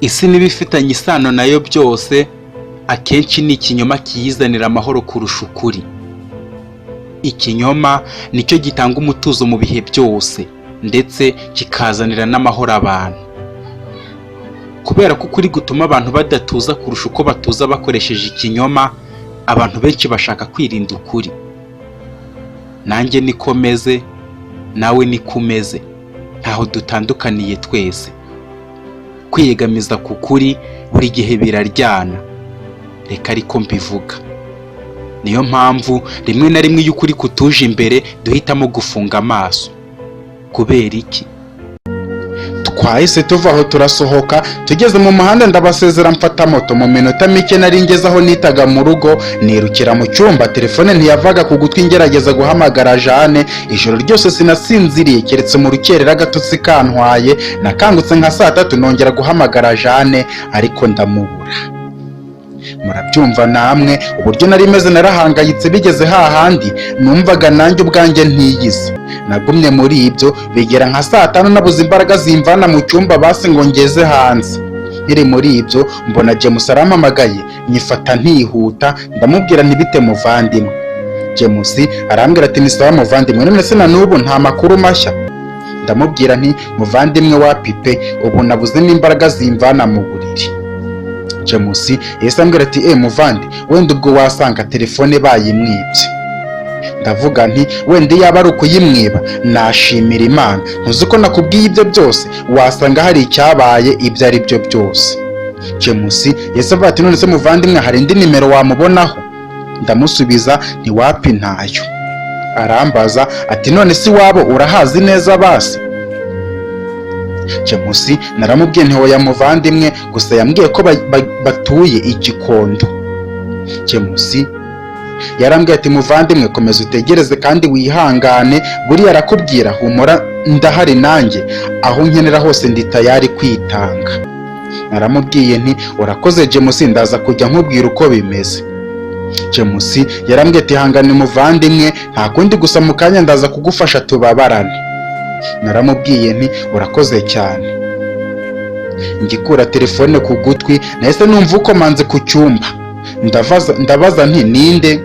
Isi n'ibifitanye isano nayo byose, akenshi ni ikinyoma kiyizanira amahoro kurusha ukuri. Ikinyoma nicyo gitanga umutuzo mu bihe byose, ndetse kikazanira n'amahoro abantu. Kubera ko ukuri gutuma abantu badatuza kurusha uko batuza bakoresheje ikinyoma, abantu benshi bashaka kwirinda ukuri. Nanjye niko meze, nawe niko umeze, ntaho dutandukaniye twese. Kwiyegamiza ku kuri buri gihe biraryana, reka ariko mbivuga. Niyo mpamvu rimwe na rimwe iyo ukuri kutuje imbere duhitamo gufunga amaso. Kubera iki? Twahise tuva aho turasohoka, tugeze mu muhanda ndabasezera, mfata moto. Mu minota mike nari ngeze aho nitaga mu rugo. Nirukira mu cyumba, telefone ntiyavaga ku gutwi, ngerageza guhamagara Jane. Ijoro ryose sinasinziriye keretse mu rukerera agatotsi kantwaye. Nakangutse nka saa 3, nongera guhamagara Jane ariko ndamubura. Murabyumva namwe uburyo nari meze, narahangayitse bigeze hahandi numvaga nanjye ubwanjye ntiyizi. Nagumye muri ibyo bigera nka saa 5, nabuze imbaraga zimvana mu cyumba basi ngo ngeze hanze. Nkiri muri ibyo mbona James arampamagaye, nyifata ntihuta, ndamubwira nti: "Bite muvandimwe?" James arambwira ati: "Ni sawa muvandimwe, none se na n'ubu nta makuru mashya?" Ndamubwira nti: "Muvandimwe, wapi pe, ubu nabuze n'imbaraga zimvana mu buriri." James yahise ambwira ati: "E muvandi, wenda ubwo wasanga telefone bayimwibye." Ndavuga nti: "Wenda iyaba ari ukuyimwiba nashimira Imana. Ntuzi ko nakubwiye ibyo byose, wasanga hari icyabaye ibyo ari byo byose." James yahise avuga ati: "None se muvandimwe, hari indi nimero wamubonaho?" Ndamusubiza nti: "Wapi, ntayo." Arambaza ati: "None se iwabo urahazi neza basi?" James naramubwiye nti: "Hoya muvandimwe, gusa yambwiye ko batuye i Gikondo." James yarambwiye ati: "Muvandimwe, komeza utegereze kandi wihangane, buriya arakubwira. Humura, ndahari nanjye, aho nkenera hose ndi tayari kwitanga." Naramubwiye nti: "Urakoze James, ndaza kujya nkubwira uko bimeze." James yarambwiye ati: "Hangane muvandimwe, nta kundi, gusa mu kanya ndaza kugufasha tubabarane." Naramubwiye nti: "Urakoze cyane." Ngikura telefone ku gutwi nahise numva ukomanze ku cyumba. Ndabaza nti: "Ninde?"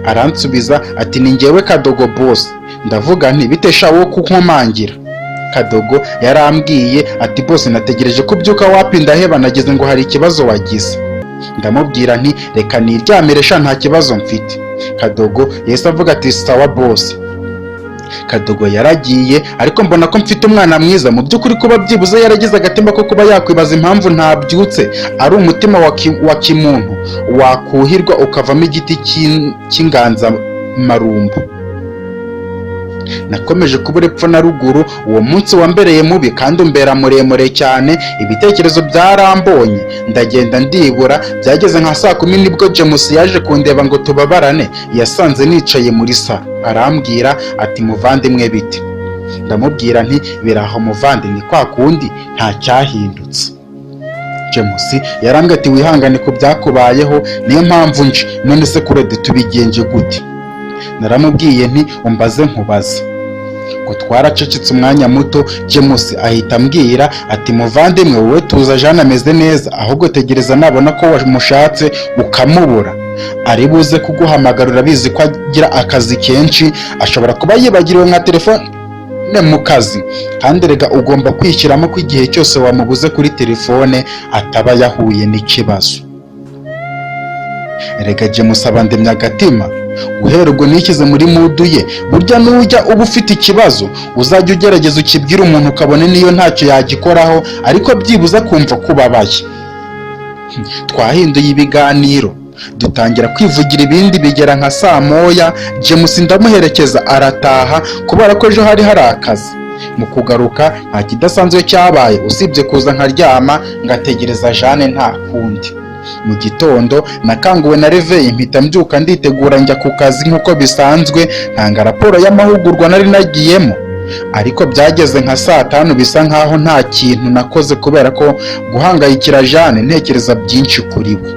Aransubiza ati: "Ni njyewe Kadogo boss." Ndavuga nti: "Bite sha wo kunkomangira?" Kadogo yarambwiye ati: "Boss, nategereje ko ubyuka wapi ndaheba, nageze ngo hari ikibazo wagize." Ndamubwira nti: "Reka niryamire sha, nta kibazo mfite." Kadogo yahise avuga ati: "Sawa boss." Kadogo yaragiye, ariko mbona ko mfite umwana mwiza mu by'ukuri. Kuba byibuze yaragize agatima ko kuba yakwibaza impamvu ntabyutse, ari umutima wa kimuntu wakuhirwa ukavamo igiti cy'inganzamarumbu. Nakomeje kubura epfo na ruguru. Uwo munsi wambereye mubi kandi umbera muremure cyane. Ibitekerezo byarambonye, ndagenda ndibura. Byageze nka saa 10 nibwo James yaje kundeba ngo tubabarane. Yasanze nicaye muri salo, arambwira ati: "Muvandimwe, bite?" Ndamubwira nti: "Biraho muvandi, ni kwa kundi, nta cyahindutse." James yarambwiye ati: "Wihangane ku byakubayeho, niyo mpamvu nje. None se kurede tubigenje gute?" Naramubwiye nti: "Umbaze nkubaze." Ngo twaracecetse umwanya muto, James ahita ambwira ati: "Muvandimwe, wowe tuza, Jeanne ameze neza, ahubwo tegereza nabona ko wamushatse ukamubura ari buze kuguhamagara. Urabizi ko agira akazi kenshi, ashobora kuba yibagiriwe nka telefone mu kazi. Kandi rega ugomba kwishyiramo ko igihe cyose wamubuze kuri telefone ataba yahuye n'ikibazo." Rega James aba ndemye agatima. Guhera ubwo nishyize muri mood ye. Burya nujya uba ufite ikibazo, uzajya ugerageza ukibwira umuntu, ukabona niyo ntacyo yagikoraho ariko byibuze akumva ko ubabaye. Twahinduye ibiganiro, dutangira kwivugira ibindi, bigera nka saa 1 James ndamuherekeza arataha, kubera ko ejo hari hari akazi. Mu kugaruka nta kidasanzwe cyabaye usibye kuza nkaryama ngategereza Jeanne, nta kundi. Mu gitondo nakanguwe na réveil, mpita mbyuka nditegura njya ku kazi nk'uko bisanzwe, ntanga raporo y'amahugurwa nari nagiyemo. Ariko byageze nka saa 5 bisa nkaho nta kintu nakoze kubera ko guhangayikira Jeanne, ntekereza byinshi kuri we.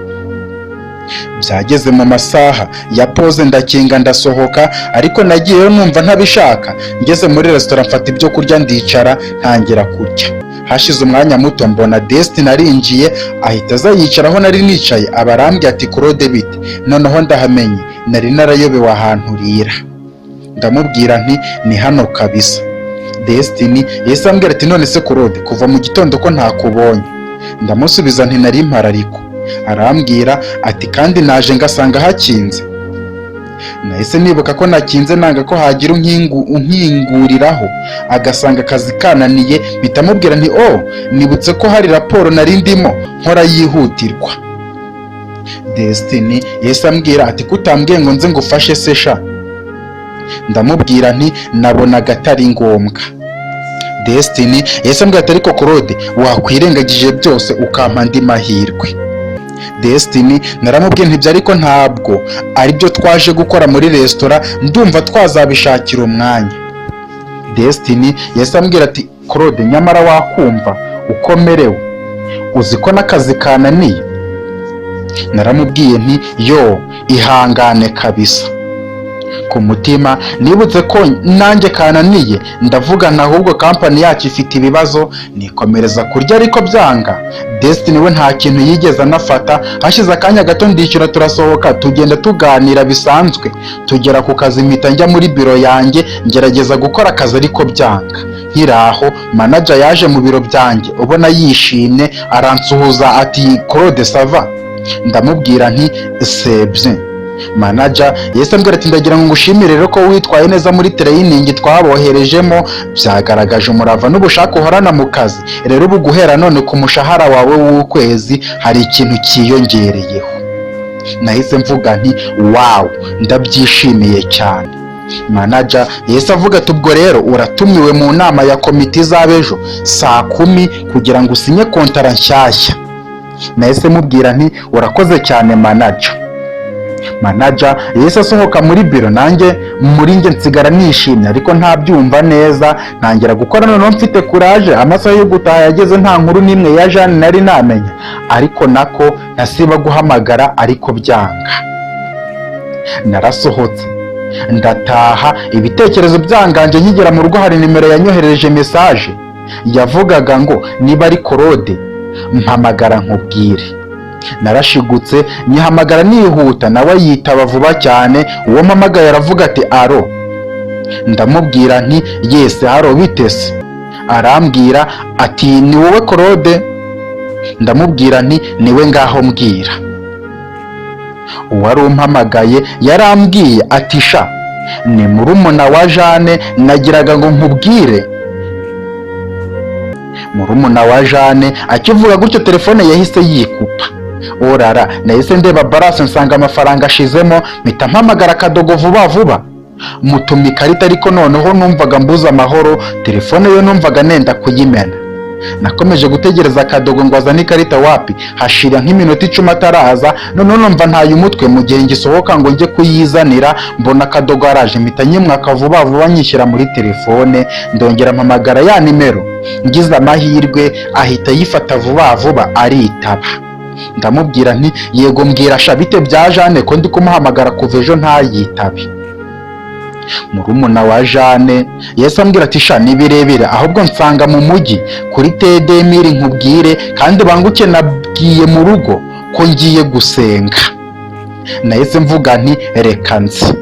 Byageze mu masaha ya pause, ndakinga ndasohoka, ariko nagiyeyo numva ntabishaka. Ngeze muri resitora mfata ibyo kurya, ndicara ntangira kurya. Hashize umwanya muto mbona Destiny arinjiye, ahita aza yicara aho nari nicaye. Aba arambwiye ati: "Claude, bite? Noneho ndahamenye, nari narayobewe ahantu urira." Ndamubwira nti: "Ni hano kabisa." Destiny yahise ambwira ati: "None se Claude, kuva mu gitondo ko ntakubonye?" Ndamusubiza nti: "Nari mpari ariko." Arambwira ati: "Kandi naje ngasanga hakinze." Nahise nibuka ko nakinze nanga ko hagira unkinguriraho agasanga akazi kananiye. Mpita mubwira nti: "Oh, nibutse ko hari raporo nari ndimo nkora yihutirwa." Destiny yahise ambwira ati: "Kutambwiye ngo nze ngufashe se sha?" Ndamubwira nti: "Nabonaga atari ngombwa." Destiny yahise ambwira ati: "Ariko Claude, wakwirengagije byose ukampa andi mahirwe?" Destiny naramubwiye nti: "Ibyo ariko ntabwo aribyo twaje gukora muri resitora, ndumva twazabishakira umwanya." Destiny yahise ambwira ati: "Claude, nyamara wakumva uko merewe, uzi ko n'akazi kananiye?" Naramubwiye nti: "Yo, ihangane kabisa." Ku mutima nibutse ko nanjye kananiye, ndavuga nti: "Ahubwo kampani yacu ifite ibibazo." Nikomereza kurya ariko byanga. Destiny we nta kintu yigeze anafata. Hashize akanya gato ndishyura, turasohoka, tugenda tuganira bisanzwe, tugera ku kazi mpita njya muri biro yanjye, ngerageza gukora akazi ariko byanga. Nkiri aho, manager yaje mu biro byanjye ubona yishimye, aransuhuza ati: "Claude, ça va?" Ndamubwira nti: "C'est bien." Manager yahise ambwira ati: "Ndagira ngo ngushimire rero ko witwaye neza muri training twaboherejemo, byagaragaje umurava n'ubushake uhorana mu kazi. Rero ubu guhera none ku mushahara wawe w'ukwezi hari ikintu cyiyongereyeho." Nahise mvuga nti: "Wow, ndabyishimiye cyane." Manager yahise avuga ati: "Ubwo rero uratumiwe mu nama ya komite izaba ejo saa 10 kugira ngo usinye kontara nshyashya." Nahise mubwira nti: "Urakoze cyane, manager." Manager yahise asohoka muri biro, nanjye muri njye nsigara nishimye ariko ntabyumva neza. Ntangira gukora noneho mfite courage. Amasaha yo gutaha yageze nta nkuru n'imwe ya Jeanne nari namenya, ariko nako ntasiba guhamagara ariko byanga. Narasohotse ndataha, ibitekerezo byanganje. Nkigera mu rugo hari nimero yanyoherereje message yavugaga ngo: "Niba ari Claude, mpamagara nkubwire." Narashigutse nyihamagara nihuta, nawe yitaba vuba cyane. Uwo mpamagaye aravuga ati: "Allô?" Ndamubwira nti: "Yes, allô, bite se?" Arambwira ati: "Ni wowe Claude?" Ndamubwira nti: "Niwe, ngaho mbwira." Uwari umpamagaye yarambwiye ati: "Sha, ni murumuna wa Jeanne, nagiraga ngo nkubwire." Murumuna wa Jeanne akivuga gutyo telefone yahise yikupa. Orara, nahise ndeba balance nsanga amafaranga ashizemo, mpita mpamagara Akadogo vuba vuba, mutuma ikarita, ariko noneho numvaga mbuze amahoro, telefone yo numvaga nenda kuyimena. Nakomeje gutegereza Akadogo ngo azane ikarita, wapi. Hashira nk'iminota 10 ataraza. Noneho numva ntaye umutwe. Mu gihe ngisohoka ngo njye kuyizanira, mbona Akadogo araje, mpita nyimwaka vuba vuba nyishyira muri telefone, ndongera mpamagara ya nimero. Ngize amahirwe ahita ayifata vuba vuba aritaba. Ndamubwira nti: "Yego, mbwira sha, bite bya Jeanne ko ndi kumuhamagara kuva ejo ntayitabe?" Murumuna wa Jeanne yahise ambwira ati: "Sha, ni birebire, ahubwo nsanga mu mujyi kuri tedemiri nkubwire, kandi banguke, nabwiye mu rugo ko ngiye gusenga." Nahise mvuga nti: "Reka nzi."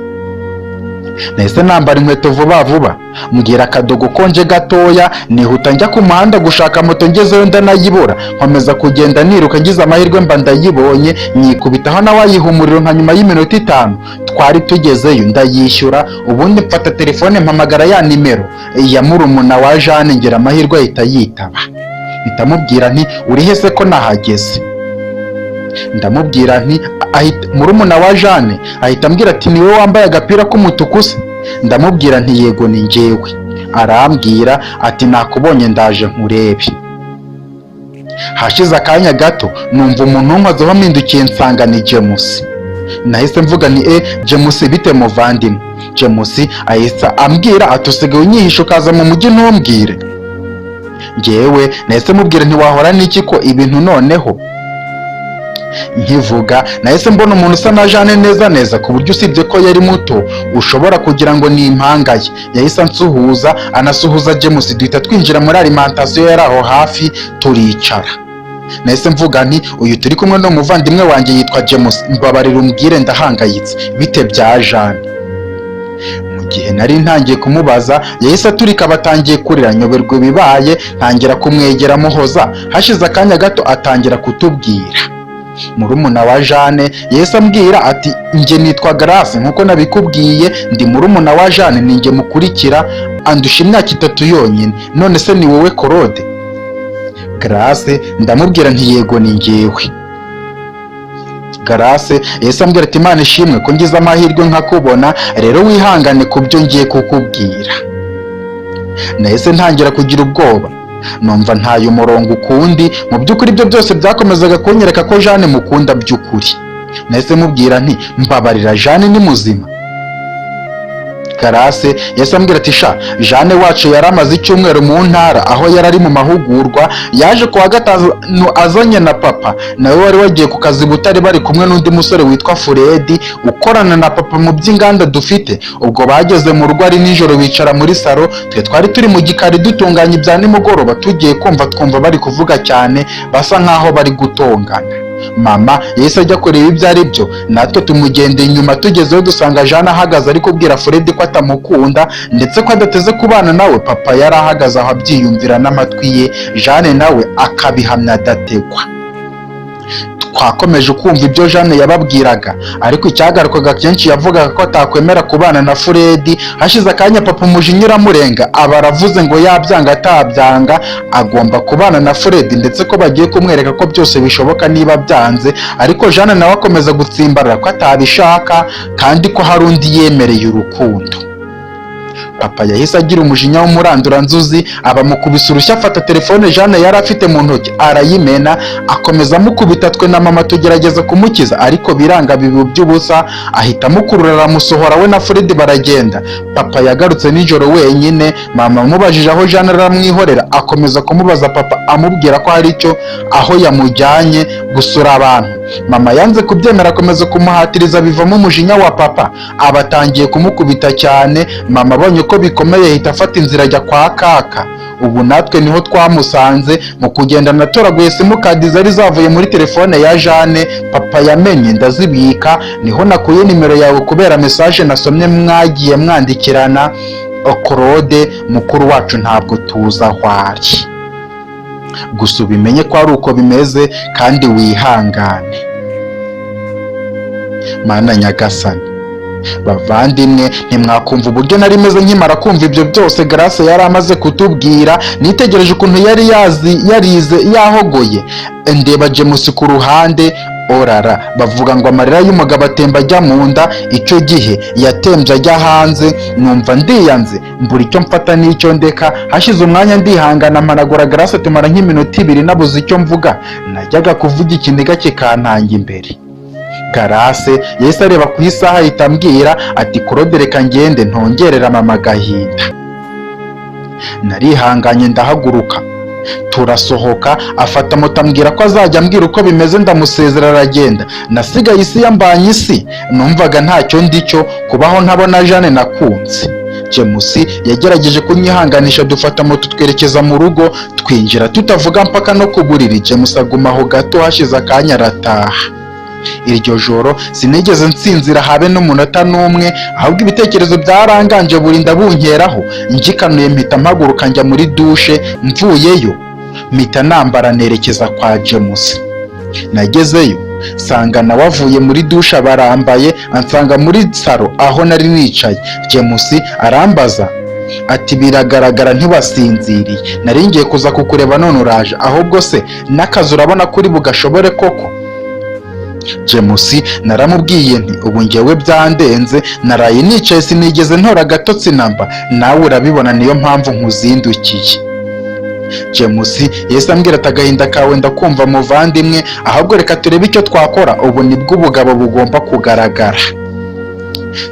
Nahise nambara inkweto vuba vuba, mbwira Akadogo ko nje gatoya, nihuta njya ku muhanda gushaka moto. Ngezeyo ndanayibura, nkomeza kugenda niruka. Ngize amahirwe mba ndayibonye, nyikubitaho nawe ayiha umuriro. Nka nyuma y'iminota 5 twari tugezeyo, ndayishyura, ubundi mfata telefone mpamagara ya nimero ya murumuna wa Jeanne. Ngira amahirwe ahita yitaba. Mpita mubwira nti: "Uri he se ko nahageze?" Ndamubwira nti murumuna wa Jeanne ahita ambwira ati: "Niwe wambaye agapira k'umutuku se?" Ndamubwira nti: "Yego, ni njyewe." Arambwira ati: "Nakubonye, ndaje nkurebe." Hashize akanya gato numva umuntu unkozeho, mpindukiye nsanga ni James. Nahise mvuga ni: "E James, bite muvandimwe?" James ahita ambwira ati: "Usigaye unyihisha ukaza mu mujyi ntumbwire." Njyewe nahise mubwira ntiwahora n'iki ko ibintu noneho Nkivuga nahise mbona umuntu usa na Jane neza neza, ku buryo usibye ko yari muto ushobora kugira ngo ni impanga ye. Yahise ansuhuza, anasuhuza James, duhita twinjira muri alimentation yari aho hafi, turicara. Nahise mvuga nti: "Uyu turi kumwe ni umuvandimwe wanjye, yitwa James. Mbabarira umbwire, ndahangayitse, bite bya Jane?" Mu gihe nari ntangiye kumubaza, yahise aturika, batangiye kurira, nyoberwa ibibaye, ntangira kumwegera muhoza. Hashize akanya gato atangira kutubwira. Murumuna wa Jane yahise ambwira ati: "Njye nitwa Grace, nkuko nabikubwiye, ndi murumuna wa Jane, ni njye mukurikira, andusha imyaka 3 yonyine. None se ni wowe Claude?" Grace ndamubwira nti: "Yego, ni njyewe." Grace yahise ambwira ati: "Imana ishimwe ko ngize amahirwe nkakubona. Rero wihangane ku byo ngiye kukubwira." Nahise ntangira kugira ubwoba, numva ntaye umurongo ukundi. Mu by'ukuri ibyo byose byakomezaga kunyereka ko Jane mukunda by'ukuri. Nahise mubwira nti: "Mbabarira, Jane ni muzima?" Grace yahise ambwira ati: "Sha, Jane wacu yari amaze icyumweru mu ntara aho yari ari mu mahugurwa. Yaje ku wa gatanu azanye na papa, nawe wari wagiye ku kazi Butare, bari kumwe n'undi musore witwa Furedi ukorana na papa mu by'inganda dufite. Ubwo bageze mu rugo ari nijoro, bicara muri salo, twe twari turi mu gikari dutunganya ibya nimugoroba. Tugiye kumva twumva bari kuvuga cyane, basa nkaho bari gutongana. Mama yahise ajya kureba ibyo ari byo, natwe tumugenda inyuma. Tugezeyo dusanga Jane ahagaze ari kubwira Fred ko atamukunda, ndetse ko adateze kubana nawe. Papa yari ahagaze aho abyiyumvira n'amatwi ye, Jane nawe akabihamya adategwa. Twakomeje kumva ibyo Jane yababwiraga, ariko icyagarukaga kenshi yavugaga ko atakwemera kubana na Furedi. Hashize akanya papa umujinya uramurenga, aba aravuze ngo yabyanga atabyanga agomba kubana na Furedi, ndetse ko bagiye kumwereka ko byose bishoboka niba byanze. Ariko Jane nawe akomeza gutsimbarara ko atabishaka, kandi ko hari undi yemereye urukundo. Papa yahise agira umujinya w'umuranduranzuzi, abamukubise urushyi, afata telefone Jane yari afite mu ntoki arayimena, akomeza amukubita. Twe na mama tugerageza kumukiza, ariko biranga, biba by'ubusa. Ahita amukurura aramusohora, we na Fred baragenda. Papa yagarutse nijoro wenyine. Mama amubajije aho Jane aramwihorera, akomeza kumubaza papa amubwira ko hari icyo aho yamujyanye gusura abantu. Mama yanze kubyemera, akomeza kumuhatiriza, bivamo umujinya wa papa, aba atangiye kumukubita cyane. Mama abonye ko bikomeye ahita afata inzira ajya kwa kaka. Ubu natwe niho twamusanze. Mu kugenda natoraguye simukadi zari zavuye muri telefone ya Jane papa yamenye, ndazibika. Niho nakuye nimero yawe kubera message nasomye mwagiye mwandikirana. Claude mukuru wacu ntabwo tuzi aho ari, gusa ubimenye ko ari uko bimeze kandi wihangane." Mana nyagasani! Bavandimwe, ntimwakumva uburyo nari meze nkimara kumva ibyo byose Grace yari amaze kutubwira. Nitegereje ukuntu yari yazi yarize yahogoye, ndeba James ku ruhande. Orara, bavuga ngo amarira y'umugabo atemba ajya mu nda, icyo gihe yatembye ajya hanze. Numva ndiyanze, mbura icyo mfata n'icyo ndeka. Hashize umwanya ndihangana, mpanagura Grace, tumara nk'iminota 2 nabuze icyo mvuga. Najyaga kuvuga ikiniga kikantanga imbere. Grace yahise areba ku isaha, ahita ambwira ati: "Claude, reka ngende ntongerera mama agahinda." Narihanganye ndahaguruka, turasohoka, afata moto, ambwira ko azajya ambwira uko bimeze. Ndamusezera aragenda. Nasigaye isi yambanye isi, numvaga ntacyo ndicyo kubaho ntabona Jane nakunze. James yagerageje kunyihanganisha, dufata moto twerekeza mu rugo. Twinjira tutavuga mpaka no ku buriri. James aguma aho gato, hashize akanya arataha. Iryo joro sinigeze nsinzira habe n'umunota n'umwe, ahubwo ibitekerezo byaranganje burinda bunkeraho. Ngikanuye mpita mpaguruka njya muri dushe, mvuyeyo mpita nambara nerekeza kwa James. Nagezeyo nsanga nawe avuye muri dushe, barambaye, ansanga muri salo aho nari nicaye. James arambaza ati: "Biragaragara ntiwasinziriye. Nari ngiye kuza kukureba none uraje. Ahubwo se n'akazi urabona kuri bugashobore koko?" James naramubwiye nti: "Ubu njyewe byandenze, naraye nicaye sinigeze ntora agatotsi namba, nawe urabibona, niyo mpamvu nkuzindukiye." James yahise ambwira ati: "Agahinda kawe ndakumva muvandimwe, ahubwo reka turebe icyo twakora. Ubu nibwo ubugabo bugomba kugaragara."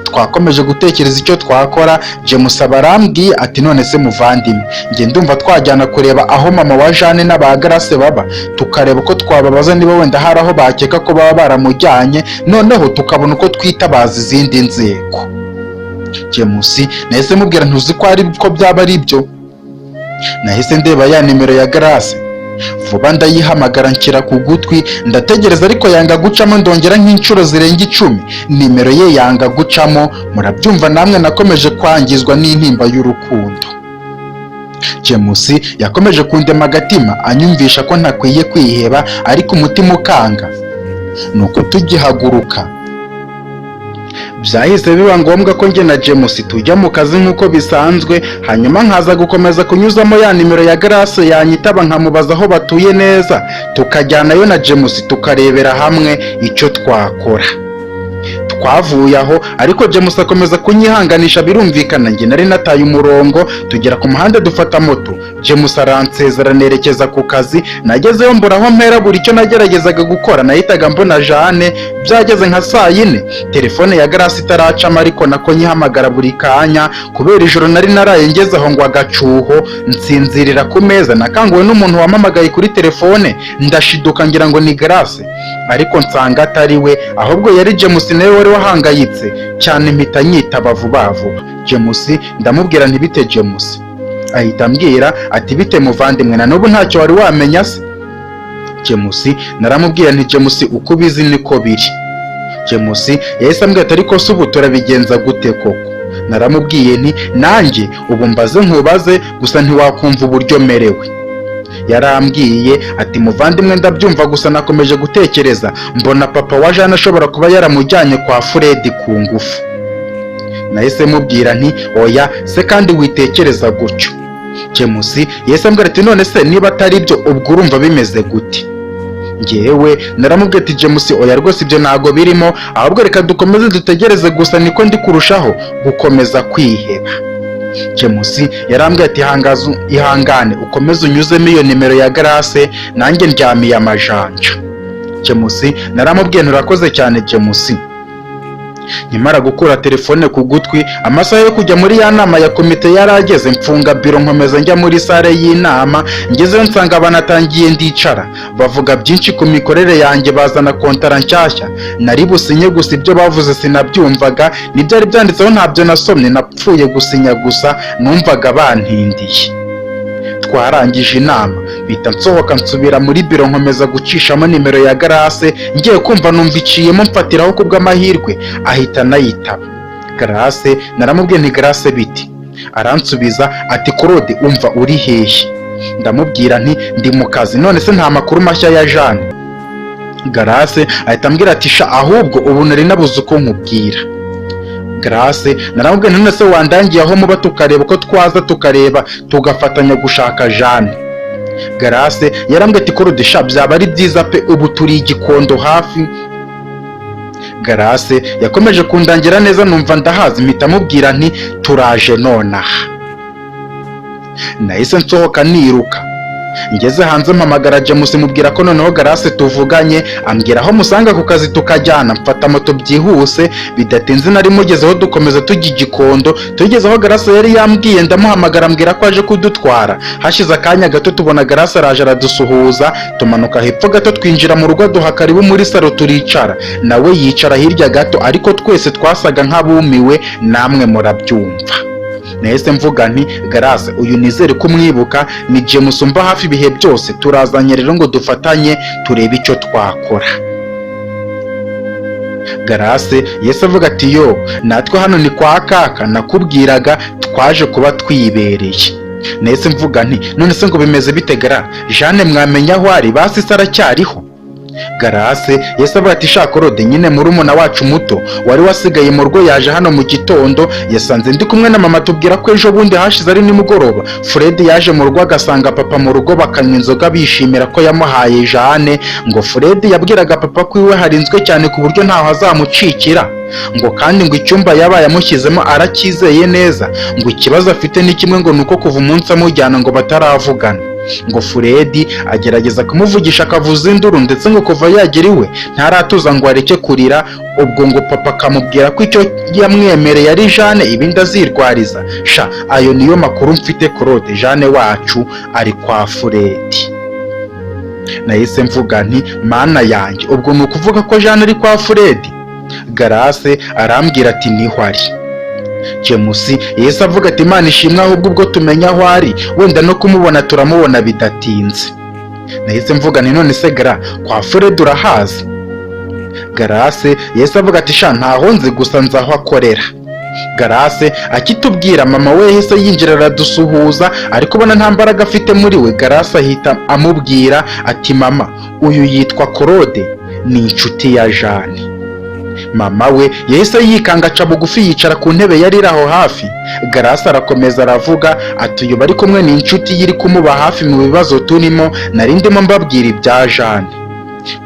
Twakomeje gutekereza icyo twakora. James aba arambwiye ati: "None se muvandimwe, njye ndumva twajyana kureba aho mama wa Jane n'aba Grace baba, tukareba ko twababaza niba wenda hari aho bakeka ko baba baramujyanye, noneho tukabona uko twitabaza izindi nzego." James nahise mubwira: "Ntuzi ko ari ko byaba ari byo." Nahise ndeba ya nimero ya Grace vuba, ndayihamagara, nshyira ku gutwi, ndategereza, ariko yanga gucamo. Ndongera nk'inshuro zirenga 10, nimero ye yanga gucamo. Murabyumva namwe, nakomeje kwangizwa n'intimba y'urukundo. James yakomeje kundema agatima, anyumvisha ko ntakwiye kwiheba, ariko umutima ukanga. Nuko tugihaguruka, byahise biba ngombwa ko njye na James tujya mu kazi nk'uko bisanzwe, hanyuma nkaza gukomeza kunyuzamo ya nimero ya Grace, yanyitaba nkamubaza aho batuye neza, tukajyanayo na James tukarebera hamwe icyo twakora. Twavuye aho, ariko James akomeza kunyihanganisha. Birumvikana njye nari nataye umurongo. Tugera ku muhanda, dufata moto, James aransezera, nerekeza ku kazi. Nagezeyo mbura aho mpera. Buri icyo nageragezaga gukora nahitaga mbona Jane. Byageze nka saa 4, telefone ya Grace itaracamo, ariko nako nyihamagara buri kanya. Kubera ijoro nari naraye ngeze aho ngo agacuho, nsinzirira ku meza. Nakanguwe n'umuntu wampamagaye kuri telefone, ndashiduka ngira ngo ni Grace, ariko nsanga atari we, ahubwo yari James, nawe wari wahangayitse cyane. Mpita nyitaba vuba vuba. James ndamubwira nti: "Bite James?" Ahita ambwira ati: "Bite muvandimwe, na n'ubu ntacyo wari wamenya se?" James naramubwira nti: "James, uko ubizi niko biri." James yahise ambwira ati: "Ariko se ubu turabigenza gute koko?" Naramubwiye nti: "Nanjye ubu mbaze nkubaze, gusa ntiwakumva uburyo merewe." Yarambwiye ati: "Muvandimwe, ndabyumva, gusa nakomeje gutekereza mbona papa wa Jane ashobora kuba yaramujyanye kwa Fred ku ngufu." Nahise mubwira nti: "Oya se kandi, witekereza gutyo." James yahise ambwira ati: "None se niba atari byo, ubwo urumva bimeze gute?" Ngewe naramubwiye ati: "James, oya rwose, ibyo ntago birimo, ahubwo reka dukomeze dutegereze, gusa niko ndi kurushaho gukomeza kwiheba." James yarambwiye ati: "Ihangane ukomeze unyuzemo iyo nimero ya Grace, nanjye ndyamiye amajanja." James naramubwiye nti: "Urakoze cyane, James." Nkimara gukura telefone ku gutwi, amasaha yo kujya muri ya nama ya komite yari ageze. Mfunga biro, nkomeza njya muri salle y'inama. Ngezeyo nsanga banatangiye, ndicara, bavuga byinshi ku mikorere yanjye, bazana kontara nshyashya nari businye, gusa ibyo bavuze sinabyumvaga, n'ibyari byanditseho ntabyo nasomye, napfuye gusinya gusa, numvaga bantindiye. Twarangije inama, mpita nsohoka, nsubira muri biro, nkomeza gucishamo nimero ya Grace. Ngiye kumva numva iciyemo, mfatiraho kubw'amahirwe ahita anayitaba. Grace naramubwiye nti: "Grace, biti?" Aransubiza ati: "Claude, umva, uri hehe?" Ndamubwira nti: "Ndi mu kazi. None se nta makuru mashya ya Jeanne?" Grace ahita ambwira ati: "Sha, ahubwo ubu nari nabuze uko nkubwira." Grace naramubwiye nti: "None se wandangiye aho muba, tukareba uko twaza tukareba, tugafatanya gushaka Jeanne?" Grace yarambwiye ati: "Claude, sha, byaba ari byiza pe, ubu turi igikondo hafi." Grace yakomeje kundangira neza, numva ndahazi, mpita mubwira nti: "Turaje nonaha." Nahise nsohoka niruka, ngeze hanze mpamagara James, mubwira ko noneho Grace tuvuganye, ambwira aho musanga ku kazi tukajyana. Mfata moto byihuse, bidatinze nari mugezeho, dukomeza tujya igikondo. Tugeze aho Grace yari yambwiye, ndamuhamagara, ambwira ko aje kudutwara. Hashize akanya gato tubona Grace araje, aradusuhuza, tumanuka hepfo gato, twinjira mu rugo, duha karibu muri salo, turicara, nawe yicara hirya gato, ariko twese twasaga nk'abumiwe, namwe murabyumva. Nahise mvuga nti: "Grace, uyu nizere ko umwibuka, ni James umva hafi ibihe byose. Turazanye rero ngo dufatanye turebe icyo twakora." Grace yahise avuga ati: "Yo, natwe hano ni kwa kaka nakubwiraga twaje kuba twibereye." Nahise mvuga nti: "None se ngo bimeze bite Gra? Jeanne mwamenya aho ari? Basi se aracyariho?" Grace yahise avuga ati: "Sha Claude, nyine murumuna wacu muto wari wasigaye mu rugo yaje hano mu gitondo, yasanze ndi kumwe na mama, tubwira ko ejo bundi hashize ari nimugoroba Fred yaje mu rugo, agasanga papa mu rugo, bakanywa inzoga bishimira ko yamuhaye Jeanne. Ngo Fred yabwiraga papa ko iwe harinzwe cyane ku buryo ntaho azamucikira, ngo kandi ngo icyumba yabaye amushyizemo aracyizeye neza. Ngo ikibazo afite ni kimwe, ngo ni uko kuva umunsi amujyana ngo bataravugana." Ngo Furedi agerageza kumuvugisha akavuza induru, ndetse ngo kuva yagera iwe ntaratuza ngo areke kurira. Ubwo ngo papa akamubwira ko icyo yamwemereye ari Jane, ibindi azirwariza. Sha, ayo niyo makuru mfite, Claude. Jane wacu ari kwa Furedi. Nahise mvuga nti: "Mana yanjye, ubwo ni ukuvuga ko Jane ari kwa Furedi?" Garase arambwira ati: "Niho ari." James yahise avuga ati: "Imana ishimwe, ahubwo ubwo tumenya aho ari, wenda no kumubona turamubona bidatinze." Nahise mvuga nti: "None se Gara, kwa Furedi urahazi?" Garase yahise avuga ati: "Sha, ntaho nzi, gusa nzi aho akorera." Garase akitubwira, mama we yahise yinjira aradusuhuza, ariko ubona nta mbaraga afite muri we. Garase ahita amubwira ati: "Mama, uyu yitwa Claude, ni inshuti ya Jane." Mama we yahise yikanga, aca bugufi, yicara ku ntebe yari iri aho hafi. Garase arakomeza aravuga ati: "Uyu bari kumwe ni inshuti ye iri kumuba hafi mu bibazo turimo. Nari ndimo mbabwira ibya Jane."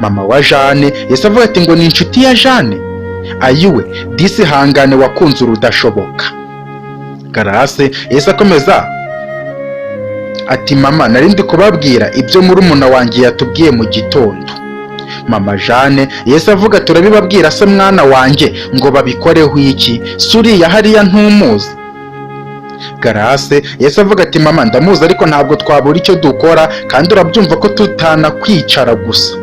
Mama wa Jane yahise avuga ati: "Ngo ni inshuti ya Jane? Ayiwe, disi hangane, wakunze urudashoboka." Garase yahise akomeza ati: "Mama, nari ndi kubabwira ibyo murumuna wanjye yatubwiye mu gitondo." Mama Jane yahise avuga: "Turabibabwira se mwana wanjye ngo babikoreho iki? Suriya hariya ntumuzi?" Garase yahise avuga ati: "Mama, ndamuzi, ariko ntabwo twabura icyo dukora, kandi urabyumva ko tutanakwicara gusa."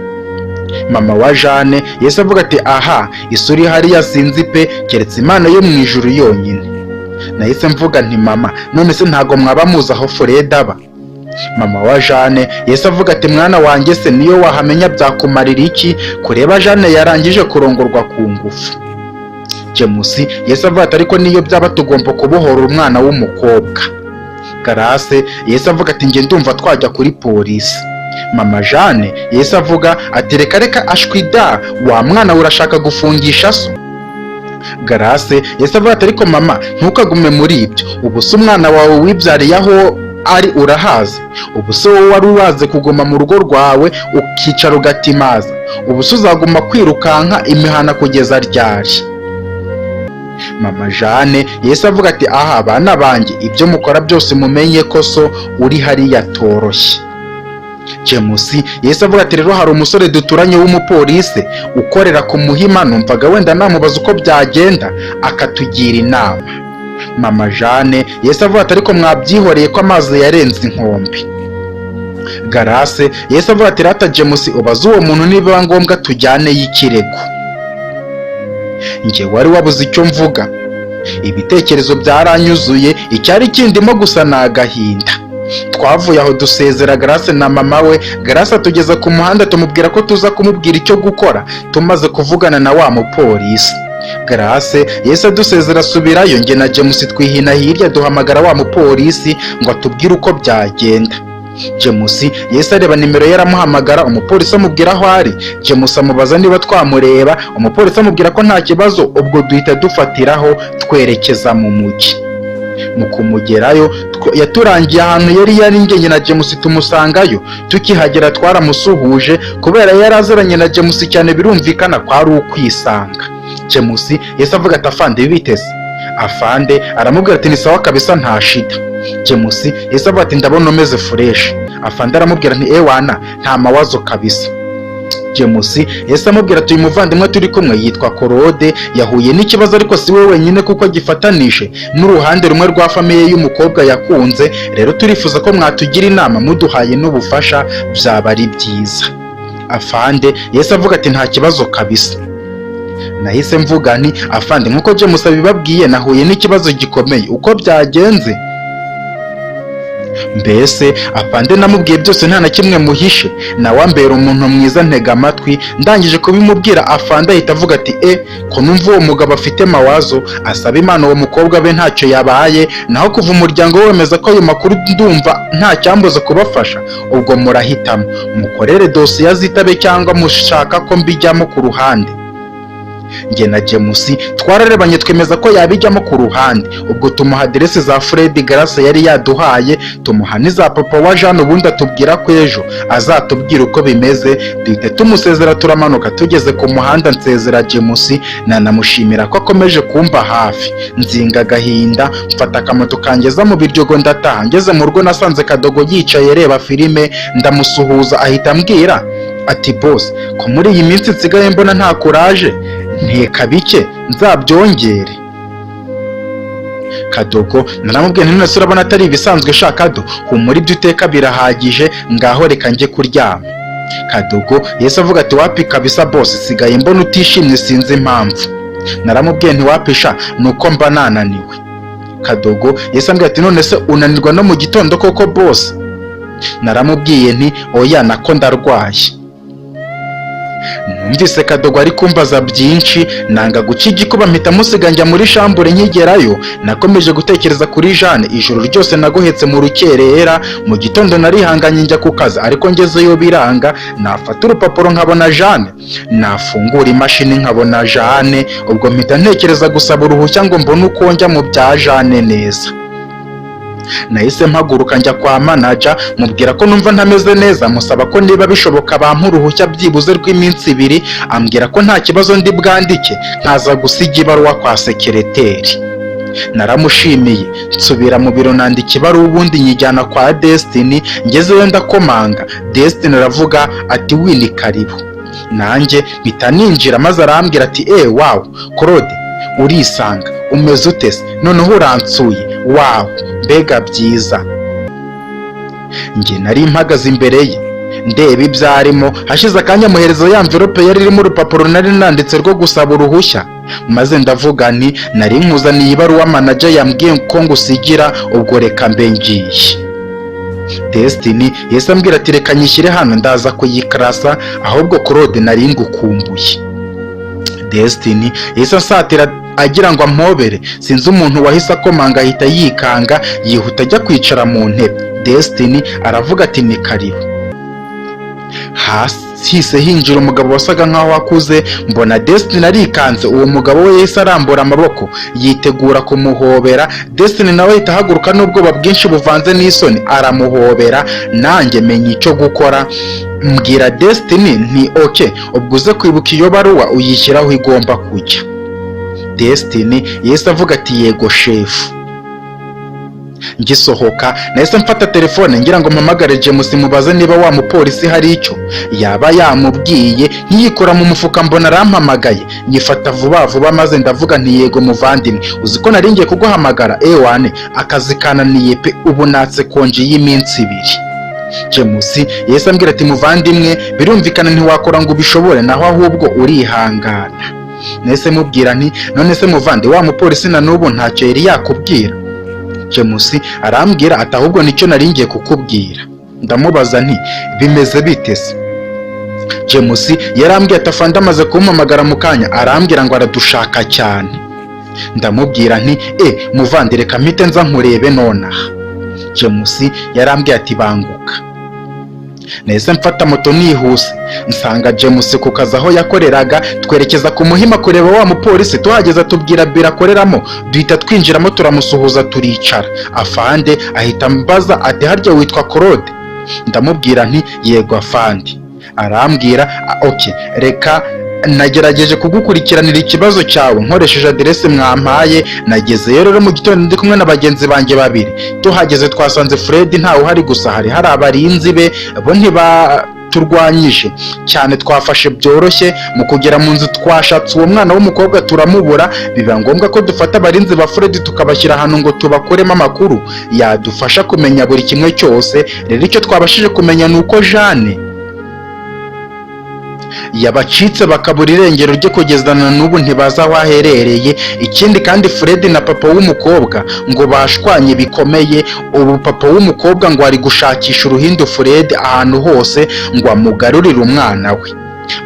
Mama wa Jane yahise avuga ati: "Aha, isuri hariya sinzi pe, keretse Imana yo mu ijuru yonyine." Nahise mvuga nti: "Mama, none se ntabwo mwaba muzi aho Furedi aba?" Mama wa Jane yahise avuga ati: "Mwana wanjye se, niyo wahamenya byakumarira iki, kureba Jane yarangije kurongorwa ku ngufu?" James yahise avuga ati: "Ariko niyo byaba tugomba kubohora umwana w'umukobwa." Garase yahise avuga ati: "Njye ndumva twajya kuri polisi." Mama Jane yahise avuga ati: "Reka reka, ashwida, wa mwana we, urashaka gufungisha so?" Garase yahise avuga ati: "Ariko mama, ntukagume muri ibyo. Ubu se umwana wawe wibyariye aho ari urahazi? Ubu se wowe wari uwaze kuguma mu rugo rwawe ukicara ugatimaza? Ubu se uzaguma kwirukanka imihana kugeza ryari?" Mama Jane yahise avuga ati: "Aha, bana banjye, ibyo mukora byose mumenye ko so uri hariya atoroshye." James yahise avuga ati: "Rero hari umusore duturanye w'umupolisi ukorera ku Muhima, numvaga wenda namubaza uko byagenda akatugira inama." Mama Jane yahise avuga ati: "Ariko mwabyihoreye ko amazi yarenze inkombe." Garase yahise avuga ati: "Rata James, ubaze uwo muntu, nibiba ngombwa tujyaneyo ikirego." Njye wari wabuze icyo mvuga, ibitekerezo byaranyuzuye, icyari kindimo gusa ni agahinda. Twavuye aho dusezera Garase na mama we. Garase atugeza ku muhanda, tumubwira ko tuza kumubwira icyo gukora tumaze kuvugana na wa mupolisi. Garase yahise adusezera asubirayo, njye na James twihina hirya duhamagara wa mupolisi ngo atubwire uko byagenda. James yahise areba nimero ye aramuhamagara, umupolisi amubwira aho ari. James amubaza niba twamureba, umupolisi amubwira ko nta kibazo. Ubwo duhita dufatiraho twerekeza mu mujyi. Mu kumugerayo yaturangiye ahantu yari yaringeye na James, tumusangayo. Tukihagera twaramusuhuje, kubera yari aziranye na James cyane, birumvikana ko ari ukwisanga. James yahise avuga ati: "Afande, bite se?" Afande aramubwira ati: "Ni sawa kabisa, nta shida." James yahise avuga ati: "Ndabona umeze fresh." Afande aramubwira nti: "Ewana, nta mawazo kabisa." James yahise amubwira ati: "Uyu muvandimwe turi kumwe yitwa Claude, yahuye n'ikibazo, ariko si we wenyine kuko gifatanije n'uruhande rumwe rwa famille y'umukobwa yakunze. Rero turifuza ko mwatugira inama, muduhaye n'ubufasha byaba ari byiza." Afande yahise avuga ati: "Nta kibazo kabisa." Nahise mvuga nti: "Afande, nk'uko James abibabwiye, nahuye n'ikibazo gikomeye, uko byagenze mbese." Afande namubwiye byose, nta na kimwe muhishe, nawe ambera umuntu mwiza ntega amatwi. Ndangije kubimubwira, afande ahita avuga ati: "E, ko numva uwo mugabo afite mawazo, asaba Imana uwo mukobwa be ntacyo yabaye. Naho kuva umuryango we wemeza ko ayo makuru, ndumva nta cyambuza kubafasha. Ubwo murahitamo mukorere dosiye azitabe cyangwa mushaka ko mbijyamo ku ruhande." Njye na James twararebanye, twemeza ko yabijyamo ku ruhande. Ubwo tumuha aderese za Fred Grace yari yaduhaye, tumuha n'iza papa wa Jeanne, ubundi atubwira ko ejo azatubwira uko bimeze. Duhita tumusezera, turamanuka. Tugeze ku muhanda nsezera James, nanamushimira ko akomeje kumba hafi. Nzinga agahinda, mfata akamoto kangeza mu Biryogo, ndataha. Ngeze mu rugo nasanze Kadogo yicaye reba filime, ndamusuhuza, ahita ambwira ati: "Boss, ko muri iyi minsi nsigaye mbona nta kuraje, nteka bike nzabyongere?" Kadogo naramubwiye nti: "None se urabona atari ibisanzwe? Sha Kado, humura, ibyo uteka birahagije, ngaho reka njye kuryama." Kadogo yahise avuga ati: "Wapi kabisa boss, sigaye mbona utishimye, sinzi impamvu." Naramubwiye nti: "Wapi sha, nuko mba nananiwe." Kadogo yahise ambwira ati: "None se unanirwa no mu gitondo koko boss?" Naramubwiye nti: "Oya, nako ndarwaye." Numvise Kadogo ari kumbaza byinshi, nanga guca igikuba, mpita musiga njya muri chambre. Nkigerayo nakomeje gutekereza kuri Jeanne. Ijoro ryose nagohetse mu rukerera. Mu gitondo narihanganye njya ku kazi, ariko ngezeyo biranga. Nafata urupapuro nkabona Jeanne, nafungura imashini nkabona Jeanne. Ubwo mpita ntekereza gusaba uruhushya ngo mbone uko njya mu bya Jeanne neza. Nahise mpaguruka njya kwa manager, mubwira ko numva ntameze neza, musaba ko niba bishoboka bampa uruhushya byibuze rw'iminsi 2. Ambwira ko nta kibazo, ndi bwandike nkaza gusiga ibaruwa kwa sekereteri. Naramushimiye, nsubira mu biro, nandika ibaruwa, ubundi nyijyana kwa Destiny. Ngezeyo ndakomanga, Destiny aravuga ati: "Oui, karibu." Nanjye mpita ninjira, maze arambwira ati: "Eh, wow, Claude, urisanga, umeze ute se? Noneho uransuye, wow, mbega byiza." Njye nari mpagaze imbere ye ndeba ibyo arimo. Hashize akanya muhereza ya enveloppe yari irimo urupapuro nari nanditse rwo gusaba uruhushya, maze ndavuga nti: "Nari nkuzaniye ibaruwa manager yambwiye ko ngusigira, ubwo reka mbe ngiye." Destiny yahise ambwira ati: "Reka nyishyire hano, ndaza kuyikarasa, ahubwo Claude nari ngukumbuye." Destiny yahise ansatira agira ngo ampobere, sinzi umuntu wahise akomanga, ahita yikanga, yihuta ajya kwicara mu ntebe. Destiny aravuga ati: "Ni karibu." Hasi hinjira umugabo wasaga nkaho akuze. Mbona Destiny arikanze. Uwo mugabo we yahise arambura amaboko yitegura kumuhobera. Destiny nawe ahita ahaguruka n'ubwoba bwinshi buvanze n'isoni, aramuhobera. Nanjye menya icyo gukora, mbwira Destiny nti: "Okay, ubwo uze kwibuka iyo baruwa uyishyiraho igomba kujya." Destiny yahise avuga ati: "Yego shefu." Ngisohoka nahise mfata telefone ngira ngo mpamagare James mubaze niba wa mupolisi hari icyo yaba yamubwiye. Nkiyikora mu mufuka mbona arampamagaye, nyifata vuba vuba, maze ndavuga nti: "Yego muvandimwe, uzi ko nari ngiye kuguhamagara? Ewane, akazi kananiye pe, ubu natse konji y'iminsi 2." James yahise ambwira ati: "Muvandimwe, birumvikana ntiwakora ngo ubishobore, naho ahubwo urihangana." Nahise mubwira nti: "None se muvandi, wa mupolisi na n'ubu ntacyo yari yakubwira?" James arambwira ati: "Ahubwo nicyo nari ngiye kukubwira." Ndamubaza nti: "Bimeze bite se?" James yarambwiye ati: "Afande amaze kumpamagara mu kanya, arambwira ngo aradushaka cyane." Ndamubwira nti: "E muvandi, reka mpite nza nkurebe nonaha." James yarambwiye ati: "Banguka." Nahise mfata moto nihuse, nsanga James ku kazi aho yakoreraga, twerekeza ku Muhima kureba wa mupolisi. Tuhageze tubwira biro akoreramo, duhita twinjiramo, turamusuhuza, turicara. Afande ahita ambaza ati: "Harya witwa Claude?" Ndamubwira nti: "Yego afande." Arambwira: "Okay, reka nagerageje kugukurikiranira ikibazo cyawe nkoresheje aderese mwampaye. Nagezeyo rero mu gitondo ndi kumwe na bagenzi banjye babiri. Tuhageze twasanze Fred ntawe uhari, gusa hari hari abarinzi be, bo ntibaturwanyije cyane, twafashe byoroshye. Mu kugera mu nzu twashatse uwo mwana w'umukobwa turamubura, biba ngombwa ko dufata abarinzi ba Fred tukabashyira ahantu ngo tubakuremo amakuru yadufasha kumenya buri kimwe cyose. Rero icyo twabashije kumenya ni uko Jeanne yabacitse, bakabura irengero rye, kugeza na n'ubu ntibazi aho aherereye. Ikindi kandi, Fred na papa w'umukobwa ngo bashwanye bikomeye. Ubu papa w'umukobwa ngo ari gushakisha uruhindu Fred ahantu hose ngo amugarurire umwana we.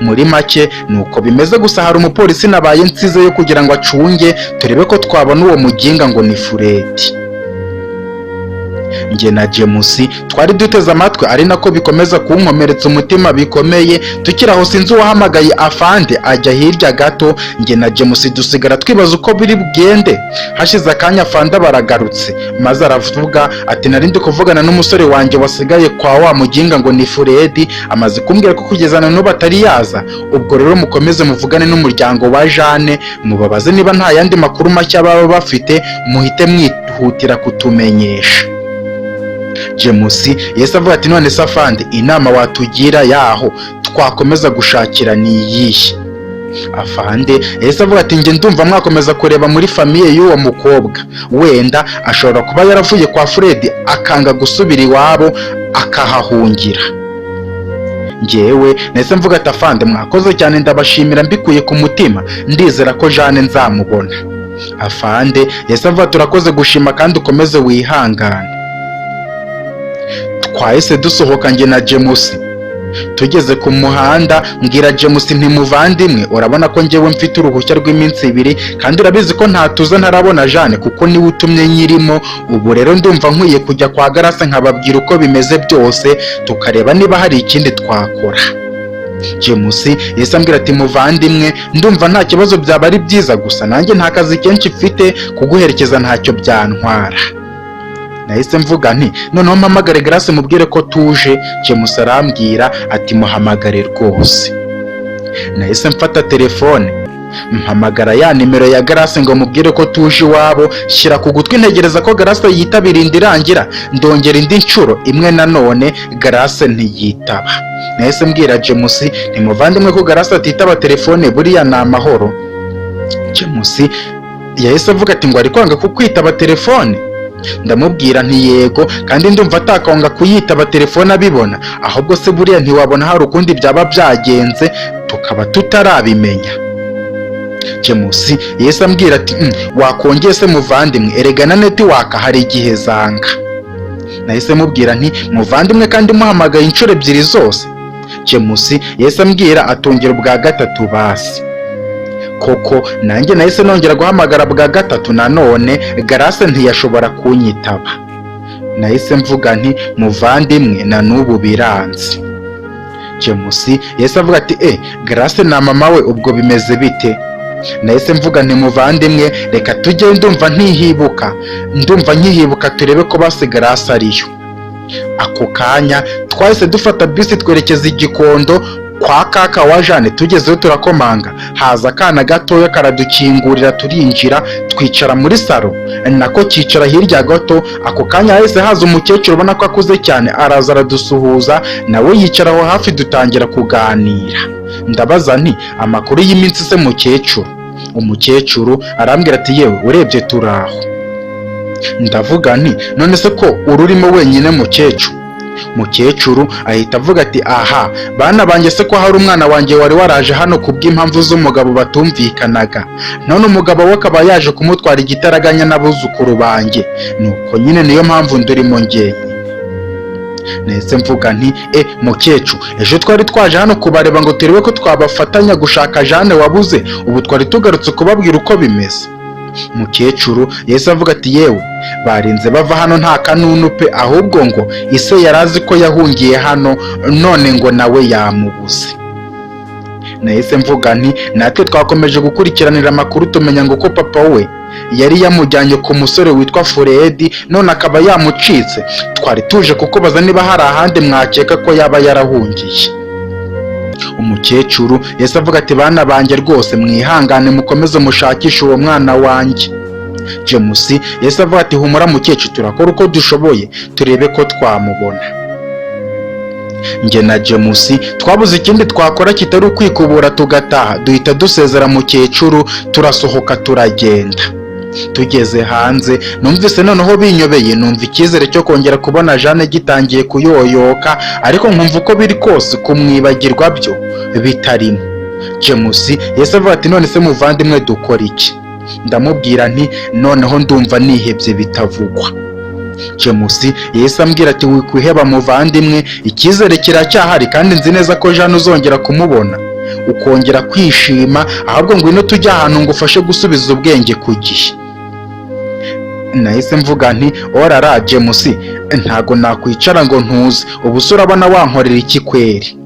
Muri make ni uko bimeze, gusa hari umupolisi nabaye nsizeyo kugira ngo acunge turebe ko twabona uwo muginga ngo ni Fred." Njye na James twari duteze amatwi, ari nako bikomeza kunkomeretsa umutima bikomeye. Tukiri aho, sinzi uwahamagaye afande ajya hirya gato, njye na James dusigara twibaza uko biri bugende. Hashize akanya afande baragarutse, maze aravuga ati: "Nari ndi kuvugana n'umusore wanjye wasigaye kwa wa muginga ngo ni Furedi, amaze kumbwira ko kugeza na n'ubu atari yaza. Ubwo rero mukomeze muvugane n'umuryango wa Jane, mubabaze niba nta yandi makuru mashya baba bafite, muhite mwihutira kutumenyesha." James yahise avuga ati: "None se afande, inama watugira yaho twakomeza gushakira ni iyihe?" Afande yahise avuga ati: "Njye ndumva mwakomeza kureba muri famille y'uwo mukobwa, wenda ashobora kuba yaravuye kwa Fred akanga gusubira iwabo akahahungira." Njyewe nahise mvuga ati: "Afande, mwakoze cyane, ndabashimira mbikuye ku mutima, ndizera ko Jane nzamubona." Afande yahise avuga: "Turakoze gushima kandi ukomeze wihangane." Twahise dusohoka njye na James. Tugeze ku muhanda mbwira James nti: "Muvandimwe, urabona ko njyewe mfite uruhushya rw'iminsi 2, kandi urabizi ko ntatuza ntarabona Jane kuko niwe utumye nyirimo. Ubu rero ndumva nkwiye kujya kwa Garase nkababwira uko bimeze byose, tukareba niba hari ikindi twakora." James yahise ambwira ati: "Muvandimwe, ndumva nta kibazo, byaba ari byiza, gusa nanjye nta kazi kenshi mfite, kuguherekeza ntacyo byantwara." Nahise mvuga nti: "Noneho mpamagare Grace mubwire ko tuje?" James arambwira ati: "Muhamagare rwose." Nahise mfata telefone mpamagara ya nimero ya Grace ngo mubwire ko tuje iwabo, shyira ku gutwi ntegereza ko Grace yitabira, indi irangira, ndongera indi nshuro imwe, nanone Grace ntiyitaba. Nahise mbwira James nti: "Muvandimwe, ko Grace atitaba telefone, buriya ni amahoro?" James yahise avuga ati: "Ngo ari kwanga kukwitaba telefone?" Ndamubwira nti: "Yego, kandi ndumva atakwanga kuyitaba telefone abibona. Ahubwo se buriya ntiwabona hari ukundi byaba byagenze tukaba tutarabimenya?" James yahise ambwira ati: "Wakongeye se muvandimwe, erega na network hari igihe zanga." Nahise mubwira nti: "Muvandimwe, kandi muhamagaye inshuro ebyiri zose." James yahise ambwira atongera ubwa gatatu basi. Koko nanjye nahise nongera guhamagara bwa gatatu, nanone Grace ntiyashobora kunyitaba. Nahise mvuga nti: "Muvandimwe, na n'ubu biranze." James yahise avuga ati: "E, Grace na mama we ubwo bimeze bite?" Nahise mvuga nti: "Muvandimwe, reka tujye, ndumva ntihibuka, ndumva nkihibuka, turebe ko basi Grace ariyo." Ako kanya twahise dufata bisi twerekeza i Gikondo kwa kaka wa Jane. Tugezeyo turakomanga, haza akana gatoya karadukingurira, turinjira twicara muri salo, nako kicara hirya gato. Ako kanya hahise haza umukecuru ubona ko akuze cyane, araza aradusuhuza, nawe yicara aho hafi, dutangira kuganira. Ndabaza nti: "Amakuru y'iminsi se mukecuru?" Umukecuru arambwira ati: "Yewe, urebye turaho." Ndavuga nti: "None se ko ururimo wenyine, mukecuru?" Mukecuru ahita avuga ati: "Aha bana banjye se, ko hari umwana wanjye wari waraje hano kubw'impamvu z'umugabo batumvikanaga, none umugabo we akaba yaje kumutwara igitaraganya n'abuzukuru banjye, nuko nyine niyo mpamvu ndurimo njyenyine." Nahise mvuga nti: "E mukecuru, ejo twari twaje hano kubareba ngo turebe ko twabafatanya gushaka Jane wabuze, ubu twari tugarutse kubabwira uko bimeze." Mukecuru yahise avuga ati: "Yewe, barinze bava hano nta kanunu pe, ahubwo ngo ise yari azi ko yahungiye hano, none ngo nawe yamubuze." Nahise mvuga nti: "Natwe twakomeje gukurikiranira amakuru, tumenya ngo ko papa we yari yamujyanye ku musore witwa Furedi, none akaba yamucitse. Twari tuje kukubaza niba hari ahandi mwakeka ko yaba yarahungiye." Umukecuru yahise avuga ati: "Bana banjye, rwose mwihangane mukomeze mushakishe uwo mwana wanjye." James yahise avuga ati: "Humura mukecuru, turakora uko dushoboye turebe ko twamubona." Njye na James twabuze ikindi twakora kitari ukwikubura tugataha, duhita dusezera mukecuru, turasohoka turagenda. Tugeze hanze numvise noneho binyobeye, numva icyizere cyo kongera kubona Jane gitangiye kuyoyoka, ariko nkumva uko biri kose kumwibagirwa byo bitarimo. James yahise avuga ati: "None se muvandimwe, dukora iki?" Ndamubwira nti: "Noneho ndumva nihebye bitavugwa." James yahise ambwira ati: "Wikwiheba muvandimwe, icyizere kiracyahari, kandi nzi neza ko Jane uzongera kumubona ukongera kwishima. Ahubwo ngwino tujye ahantu ngo ufashe gusubiza ubwenge ku gihe." Nahise mvuga nti: "Orara James, ntago nakwicara ngo ntuze. Ubu se urabona wankorera iki kweri?"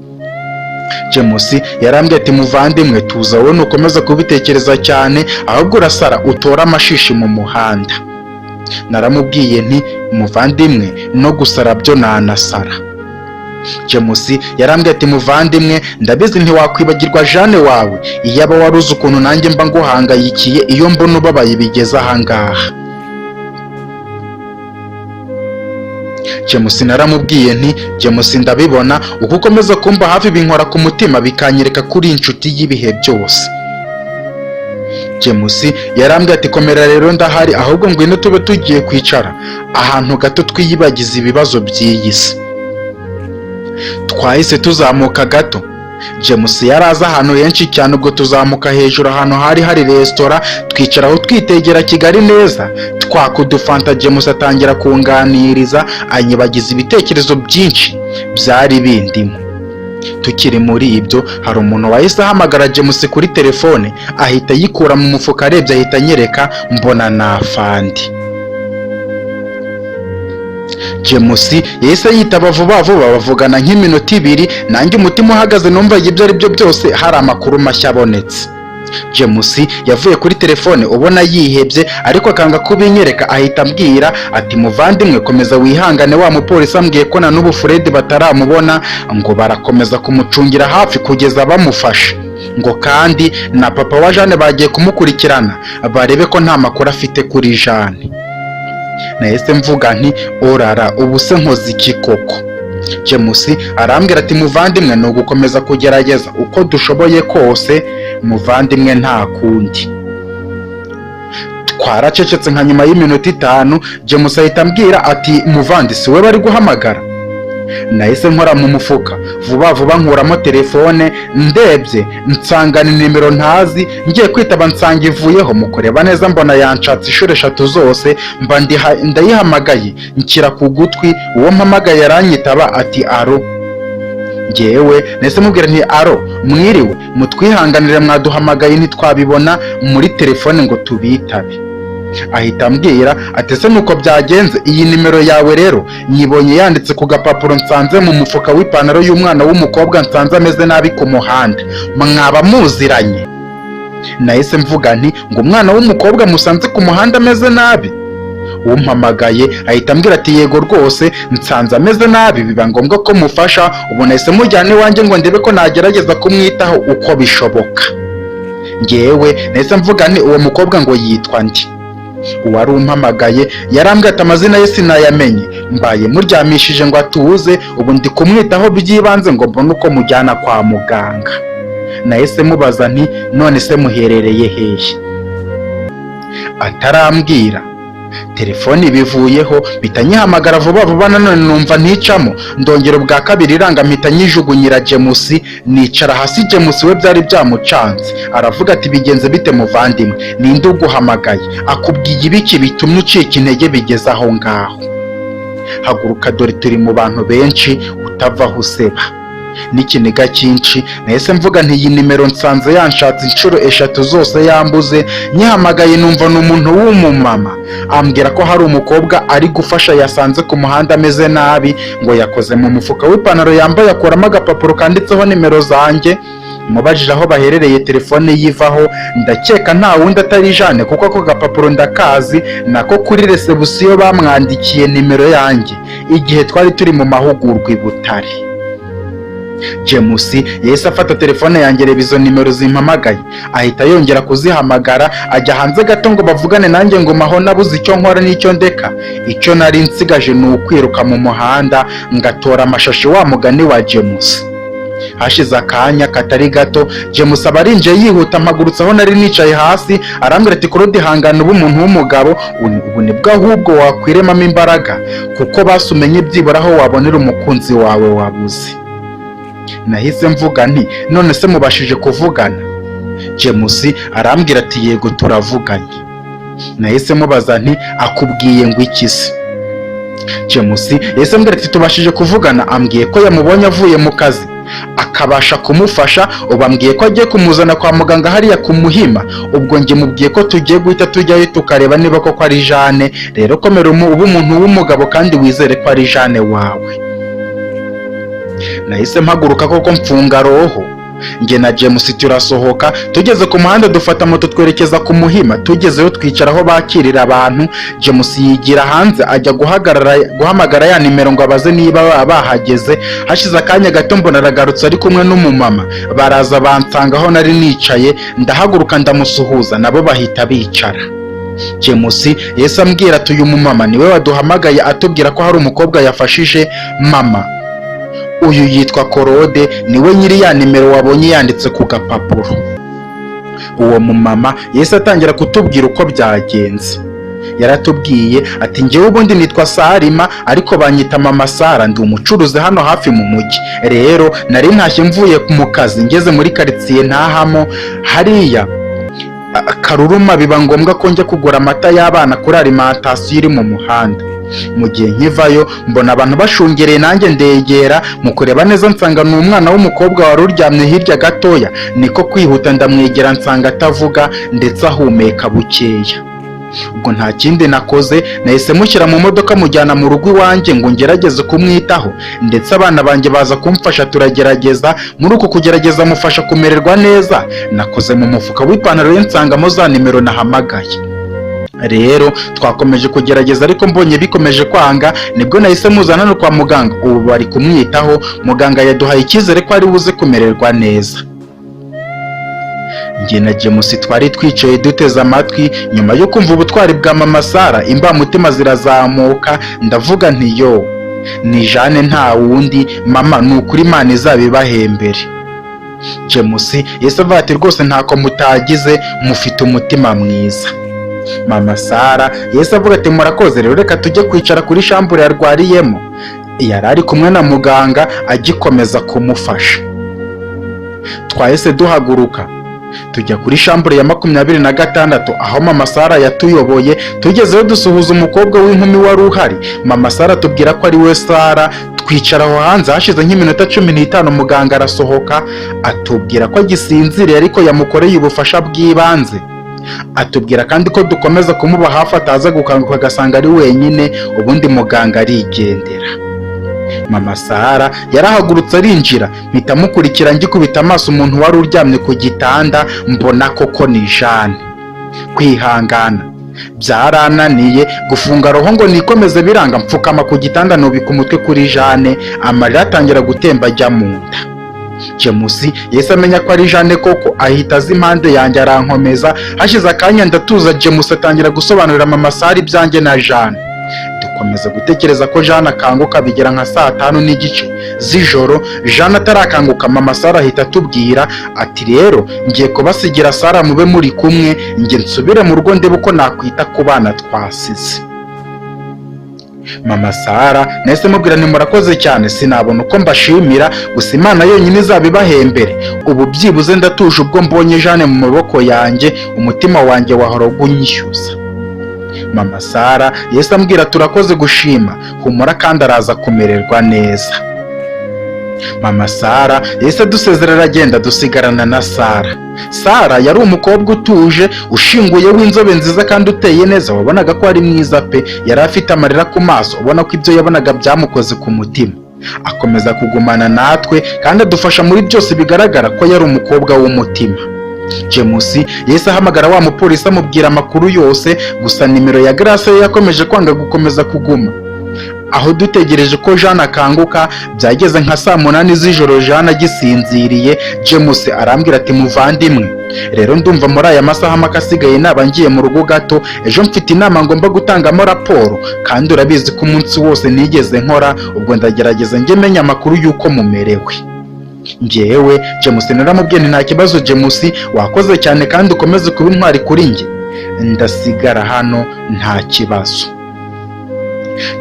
James yarambwiye ati: "Muvandimwe, tuza, wowe nukomeza kubitekereza cyane ahubwo urasara utora amashishi mu muhanda." Naramubwiye nti: "Muvandimwe, no gusara byo nanasara." James yarambwiye ati: "Muvandimwe, ndabizi ntiwakwibagirwa Jane wawe. Iyaba wari uzi ukuntu nanjye mba nguhangayikiye iyo mbona ubabaye bigeze ahangaha." James naramubwiye nti: "James, ndabibona uko ukomeza kumba hafi binkora ku mutima, bikanyereka ko uri inshuti y'ibihe byose." James yarambwiye ati: "Komera rero, ndahari, ahubwo ngwino tube tugiye kwicara ahantu gato twiyibagiza ibibazo by'iyi si." Twahise tuzamuka gato. James yari azi ahantu henshi cyane. Ubwo tuzamuka hejuru ahantu hari hari resitora, twicaraho twitegera Kigali neza, twaka udufanta. James atangira kunganiriza, anyibagiza ibitekerezo byinshi byari bindimo. Tukiri muri ibyo, hari umuntu wahise ahamagara James kuri telefone, ahita ayikura mu mufuka, arebye ahita anyereka, mbona ni afandi. James yahise yitaba vuba vuba, bavugana nk'iminota 2, nanjye umutima uhagaze, numva ibyo ari byo byose hari amakuru mashya abonetse. James yavuye kuri telefone ubona yihebye, ariko akanga kubinyereka, ahita ambwira ati: "Muvandimwe, komeza wihangane, wa mupolisi ambwiye ko na n'ubu Fred bataramubona, ngo barakomeza kumucungira hafi kugeza bamufashe, ngo kandi na papa wa Jane bagiye kumukurikirana barebe ko nta makuru afite kuri Jane." Nahise mvuga nti: "Orara, ubu se nkoze iki koko?" James arambwira ati: "Muvandimwe, ni ugukomeza kugerageza uko dushoboye kose, muvandimwe, nta kundi." Twaracecetse nka nyuma y'iminota 5, James ahita ambwira ati: "Muvandi, si we bari guhamagara?" Nahise nkora mu mufuka vuba vuba, nkuramo telefone, ndebye nsanga ni nimero ntazi. Ngiye kwitaba nsanga ivuyeho. Mu kureba neza mbona yanshatse inshuro 3 zose, mba ndayihamagaye, nshyira ku gutwi. Uwo mpamagaye aranyitaba ati: "Alo." Ngewe nahise mubwira nti: "Alo, mwiriwe, mutwihanganire, mwaduhamagaye ntitwabibona muri telefone ngo tubitabe." Ahita ambwira ati: "Ese nuko byagenze? Iyi nimero yawe rero nyibonye yanditse ku gapapuro nsanze mu mufuka w'ipantaro y'umwana w'umukobwa nsanze ameze nabi ku muhanda. Mwaba muziranye?" Nahise mvuga nti: "Ngo umwana w'umukobwa musanze ku muhanda ameze nabi?" Umpamagaye ahita ambwira ati: "Yego rwose, nsanze ameze nabi, biba ngombwa ko mufasha. Ubu nahise mujyana iwanjye ngo ndebe ko nagerageza kumwitaho uko bishoboka." Ngewe nahise mvuga nti: "Uwo mukobwa ngo yitwa ndi?" Uwari umpamagaye yarambwiye ati: "Amazina ye sinayamenye, mbaye muryamishije ngo atuze, ubu ndi kumwitaho by'ibanze ngo mbone uko mujyana kwa muganga." Nahise mubaza nti: "None se muherereye hehe?" Atarambwira, telefoni bivuyeho, mpita nyihamagara vuba vuba, nanone numva nticamo. Ndongera ubwa kabiri iranga, mpita nyijugunyira James, nicara hasi. James we byari byamucanze, aravuga ati: "Bigenze bite muvandimwe? Ninde uguhamagaye? Akubwiye ibiki bitumye ucika intege bigeze aho ngaho? Haguruka, dore turi mu bantu benshi, utavaho useba." N'ikiniga cyinshi nahise mvuga nti: "Iyi nimero nsanze yanshatse inshuro 3 zose yambuze." Nyihamagaye numva ni umuntu w'umumama, ambwira ko hari umukobwa ari gufasha yasanze ku muhanda ameze nabi, ngo yakoze mu mufuka w'ipantaro yambaye akuramo agapapuro kanditseho nimero zanjye. Mubajije aho baherereye, telefone yivaho. Ndakeka nta wundi atari Jane, kuko ako gapapuro ndakazi, nako kuri resebusiyo bamwandikiye nimero yanjye igihe twari turi mu mahugurwa i Butare. James yahise afata telefone yanjye, reba izo nimero zimpamagaye, ahita yongera kuzihamagara, ajya hanze gato ngo bavugane. Nanjye ngo maho nabuze icyo nkora n'icyo ndeka. Icyo nari nsigaje ni ukwiruka mu muhanda ngatora amashashi wa mugani wa James. Hashize akanya katari gato, James aba arinjiye yihuta, mpagurutse aho nari nicaye hasi, arambwira ati: "Claude, hangana, uba umuntu w'umugabo, ubu nibwo ahubwo wakwiremamo imbaraga, kuko basi umenye byibura aho wabonera umukunzi wawe wabuze." Nahise mvuga nti: "None se mubashije kuvugana?" James arambwira ati: "Yego, turavuganye." Nahise mubaza nti: "Akubwiye ngo iki se?" James yahise ambwira ati: "Tubashije kuvugana, ambwiye ko yamubonye avuye mu kazi." Akabasha kumufasha. Ubambwiye ko agiye kumuzana kwa muganga hariya ku Muhima. Ubwo njye mubwiye ko tugiye guhita tujyayo tukareba niba koko ari Jane. Rero komera ube umuntu w'umugabo kandi wizere ko ari Jane wawe. Nahise mpaguruka koko, mfunga roho. Njye na James turasohoka, tugeze ku muhanda dufata moto twerekeza ku Muhima. Tugezeyo twicara aho bakirira abantu. James yigira hanze ajya guhagarara guhamagara ya nimero ngo abaze niba baba bahageze. Hashize akanya gato mbona aragarutse ari kumwe n'umumama, baraza bansanga aho nari nicaye. Ndahaguruka ndamusuhuza, nabo bahita bicara. James yahise ambwira ati: "Uyu mumama niwe waduhamagaye atubwira ko hari umukobwa yafashije. Mama uyu yitwa Korode, niwe nyiri ya nimero wabonye yanditse ku gapapuro." Uwo mumama yahise atangira kutubwira uko byagenze. Yaratubwiye ati: "Njyewe ubundi nitwa Sarima, ariko banyita Mama Sara. Ndi umucuruzi hano hafi mu mujyi. Rero nari ntashye mvuye mu kazi, ngeze muri karitsiye ntahamo hariya Karuruma, biba ngombwa ko njya kugura amata y'abana kuri alimentation iri mu muhanda. Mu gihe nkivayo mbona abantu bashungereye, nanjye ndegera. Mu kureba neza nsanga ni umwana w'umukobwa wari uryamye hirya gatoya. Niko kwihuta ndamwegera, nsanga atavuga ndetse ahumeka bukeya. Ubwo nta kindi nakoze, nahise mushyira mu modoka mujyana mu rugo iwanjye ngo ngerageze kumwitaho, ndetse abana banjye baza kumfasha turagerageza. Muri uku kugerageza mufasha kumererwa neza, nakoze mu mufuka w'ipantaro ye nsangamo za nimero nahamagaye. Rero twakomeje kugerageza, ariko mbonye bikomeje kwanga nibwo nahise muzana hano kwa muganga. Ubu bari kumwitaho, muganga yaduhaye icyizere ko ari buze kumererwa neza." Njye na James twari twicaye duteze amatwi. Nyuma yo kumva ubutwari bwa Mama Sara, imbamutima zirazamuka. Ndavuga nti: "Yo, ni Jane nta wundi. Mama, ni ukuri Imana izabibahembere." James yahise avuga ati: "Rwose ntako mutagize, mufite umutima mwiza." Mama Sara yahise avuga ati: "Murakoze. Rero reka tujye kwicara kuri chambre yarwariyemo." Yari ari kumwe na muganga agikomeza kumufasha. Twahise duhaguruka tujya kuri chambre ya 26 aho Mama Sara yatuyoboye. Tugezeyo dusuhuza umukobwa w'inkumi wari uhari. Mama Sara tubwira ko ari we Sara. Twicara aho hanze. Hashize nk'iminota 15 muganga arasohoka, atubwira ko agisinziriye ariko yamukoreye ubufasha bw'ibanze. Atubwira kandi ko dukomeza kumuba hafi ataza gukanguka agasanga ari wenyine. Ubundi muganga arigendera. Mama Sara yarahagurutse arinjira, mpita mukurikira. Ngikubita amaso umuntu wari uryamye ku gitanda mbona koko ni Jane. Kwihangana byarananiye, gufunga roho ngo nikomeze biranga. Mfukama ku gitanda nubika umutwe kuri Jane, amarira atangira gutemba ajya mu nda. James yahise amenya ko ari Jane koko, ahita aza impande yanjye arankomeza. Hashize akanya ndatuza. James atangira gusobanurira Mama Sara ibyanjye na Jane. Dukomeza gutekereza ko Jane akanguka. Bigera nka saa 5:30 z'ijoro Jane atarakanguka. Mama Sara ahita atubwira ati: "Rero ngiye kubasigira Sara mube muri kumwe, njye nsubire mu rugo ndebe uko nakwita ku bana twasize." Mama Sara nahise mubwira nti: "Murakoze cyane, sinabona uko mbashimira, gusa Imana yonyine izabibahembere. Ubu byibuze ndatuje ubwo mbonye Jane mu maboko yanjye, umutima wanjye wahora unyishyuza." Mama Sara yahise ambwira: "Turakoze gushima, humura kandi araza kumererwa neza." Mama Sara yahise adusezerera aragenda, dusigarana na Sara. Sara yari umukobwa utuje, ushinguye, w'inzobe nziza kandi uteye neza, wabonaga ko ari mwiza pe. Yari afite amarira ku maso, ubona ko ibyo yabonaga byamukoze ku mutima. Akomeza kugumana natwe kandi adufasha muri byose, bigaragara ko yari umukobwa w'umutima. James yahise ahamagara wa mupolisi amubwira amakuru yose, gusa nimero ya Grace yo yakomeje kwanga gukomeza kuguma. Aho dutegereje ko Jeanne akanguka, byageze nka saa 8 z'ijoro Jeanne agisinziriye. James arambwira ati: "Muvandimwe, rero ndumva muri aya masaha make asigaye naba ngiye mu rugo gato. Ejo mfite inama ngomba gutangamo raporo, kandi urabizi ko umunsi wose nigeze nkora. Ubwo ndagerageza njye menya amakuru y'uko mumerewe." Njyewe James naramubwiye nti: "Nta kibazo James, wakoze cyane kandi ukomeze kuba intwari kuri njye, ndasigara hano nta kibazo."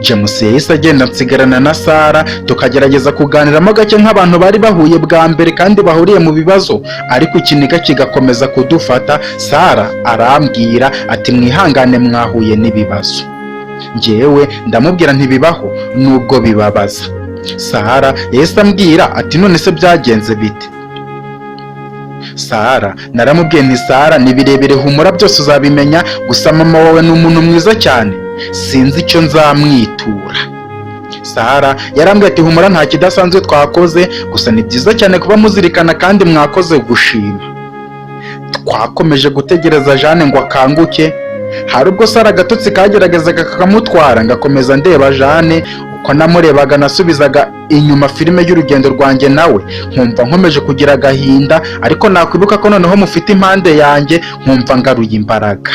James yahise agenda, nsigarana na Sara, tukagerageza kuganiramo gake nk'abantu bari bahuye bwa mbere kandi bahuriye mu bibazo, ariko ikiniga kigakomeza kudufata. Sara arambwira ati: "Mwihangane, mwahuye n'ibibazo." Njyewe ndamubwira ntibibaho nubwo bibabaza. Sara yahise ambwira ati: "None se byagenze bite?" Sara naramubwiye nti: "Sara, ni birebire, humura, byose uzabimenya. Gusa mama wawe ni umuntu mwiza cyane, sinzi icyo nzamwitura." Sara yarambwiye ati: "Humura, nta kidasanzwe twakoze, gusa ni byiza cyane kuba muzirikana kandi mwakoze gushima." Twakomeje gutegereza Jane ngo akanguke. Hari ubwo Sara agatotsi kageragezaga kakamutwara, ngakomeza ndeba Jane. Uko namurebaga nasubizaga inyuma filime y'urugendo rwanjye nawe, nkumva nkomeje kugira agahinda, ariko nakwibuka ko noneho mufite impande yanjye, nkumva ngaruye imbaraga.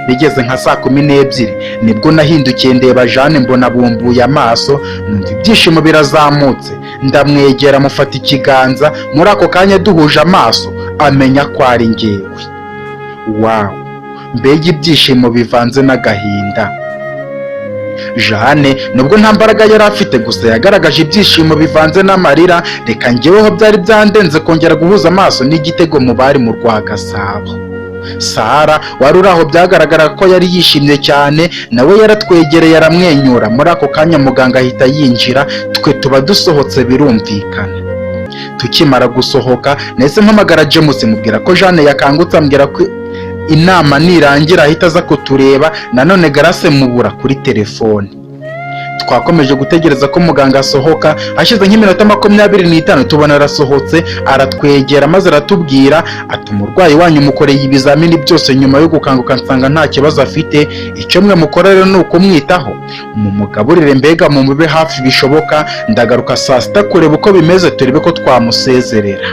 Bigeze nka saa 12 nibwo nahindukiye ndeba Jane, mbona bumbuye amaso, numva ibyishimo birazamutse. Ndamwegera, mufata ikiganza. Muri ako kanya duhuje amaso amenya ko ari njyewe. Wow, mbega ibyishimo bivanze n'agahinda! Jane nubwo nta mbaraga yari afite, gusa yagaragaje ibyishimo bivanze n'amarira. Reka njyeweho byari byandenze kongera guhuza amaso n'igitego mu bari mu rwa Gasabo. Sara wari uri aho byagaragara ko yari yishimye cyane, nawe yaratwegereye aramwenyura. Muri ako kanya muganga ahita yinjira, twe tuba dusohotse. Birumvikana, tukimara gusohoka nahise mpamagara James, mubwira ko Jane yakangutse, ambwira ko inama nirangira ahita aza kutureba. Nanone Grace mubura kuri telefone. Twakomeje gutegereza ko muganga asohoka. Hashize nk'iminota 25 tubona arasohotse, aratwegera maze aratubwira ati: "Umurwayi wanyu mukoreye ibizamini byose nyuma yo gukanguka, nsanga nta kibazo afite. Icyo mwe mukora rero ni ukumwitaho, mumugaburire, mbega mumube hafi bishoboka. Ndagaruka saa sita kureba uko bimeze, turebe ko twamusezerera."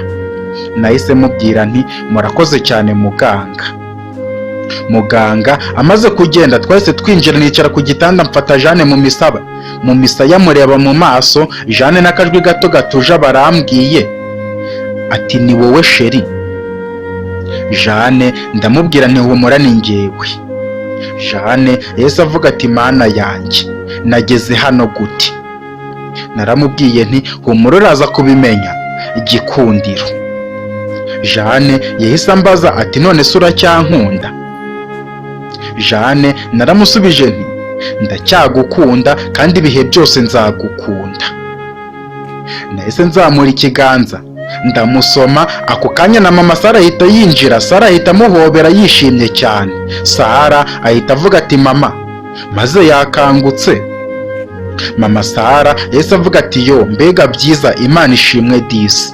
Nahise mubwira nti: "Murakoze cyane, muganga." Muganga amaze kugenda twahise twinjira, nicara ku gitanda, mfata Jane mu misaba mu misaya, mureba mu maso. Jane n'akajwi gato gatuje barambwiye ati: "Ni wowe chéri?" Jane ndamubwira nti: "Humura, ni njyewe." Jane yahise avuga ati: "Mana yanjye, nageze hano gute?" Naramubwiye nti: "Humura, uraza kubimenya, gikundiro." Jane yahise ambaza ati: "None se uracyankunda?" Jane naramusubije nti: "Ndacyagukunda kandi ibihe byose nzagukunda." Nahise nzamura ikiganza ndamusoma. Ako kanya na mama Sara ahita yinjira. Sara ahita amuhobera yishimye cyane. Sara ahita avuga ati: "Mama, maze yakangutse." Mama Sara yahise avuga ati: "Yo, mbega byiza, Imana ishimwe disi."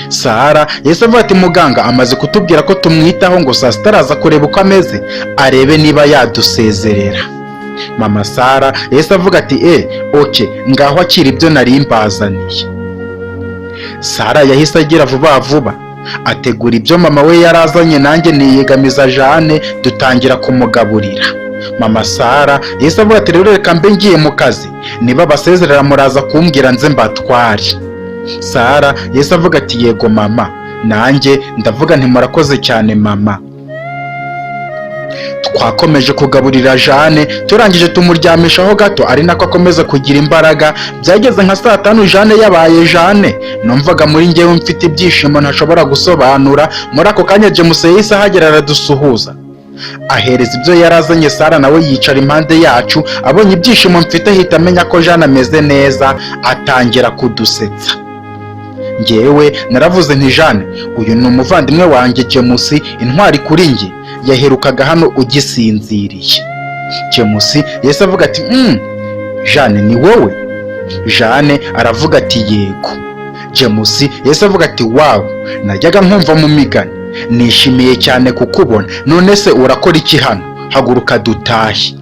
Sara yahise avuga ati: "Muganga amaze kutubwira ko tumwitaho, ngo saa sita araza kureba uko ameze, arebe niba yadusezerera." Mama Sara yahise avuga ati: "E, okay, ngaho akira ibyo nari mbazaniye." Sara yahise agira vuba vuba ategura ibyo mama we yarazanye, nanjye niyegamiza Jane dutangira kumugaburira. Mama Sara yahise avuga ati: "Rero reka mbe ngiye mu kazi, niba basezerera muraza kumbwira nze mbatware." Sara yahise avuga ati: "Yego mama." Nanjye ndavuga nti: "Murakoze cyane, mama." Twakomeje kugaburira Jane, turangije tumuryamishaho gato, ari nako akomeza kugira imbaraga. Byageze nka saa 5 Jane yabaye Jane. Numvaga muri njyewe mfite ibyishimo ntashobora gusobanura. Muri ako kanya James yahise ahagera, aradusuhuza, ahereza ibyo yarazanye Sara, nawe yicara impande yacu. Abonye ibyishimo mfite ahita amenya ko Jane ameze neza, atangira kudusetsa. Njyewe naravuze nti: "Jane, uyu ni umuvandimwe wanjye James, intwari kuri njye, yaherukaga hano ugisinziriye." James yahise avuga ati: Jane, ni wowe?" Jane aravuga ati: "Yego." James yahise avuga ati: "Wow, najyaga nkumva mu migani, nishimiye cyane kukubona. None se urakora iki hano? Haguruka dutahe."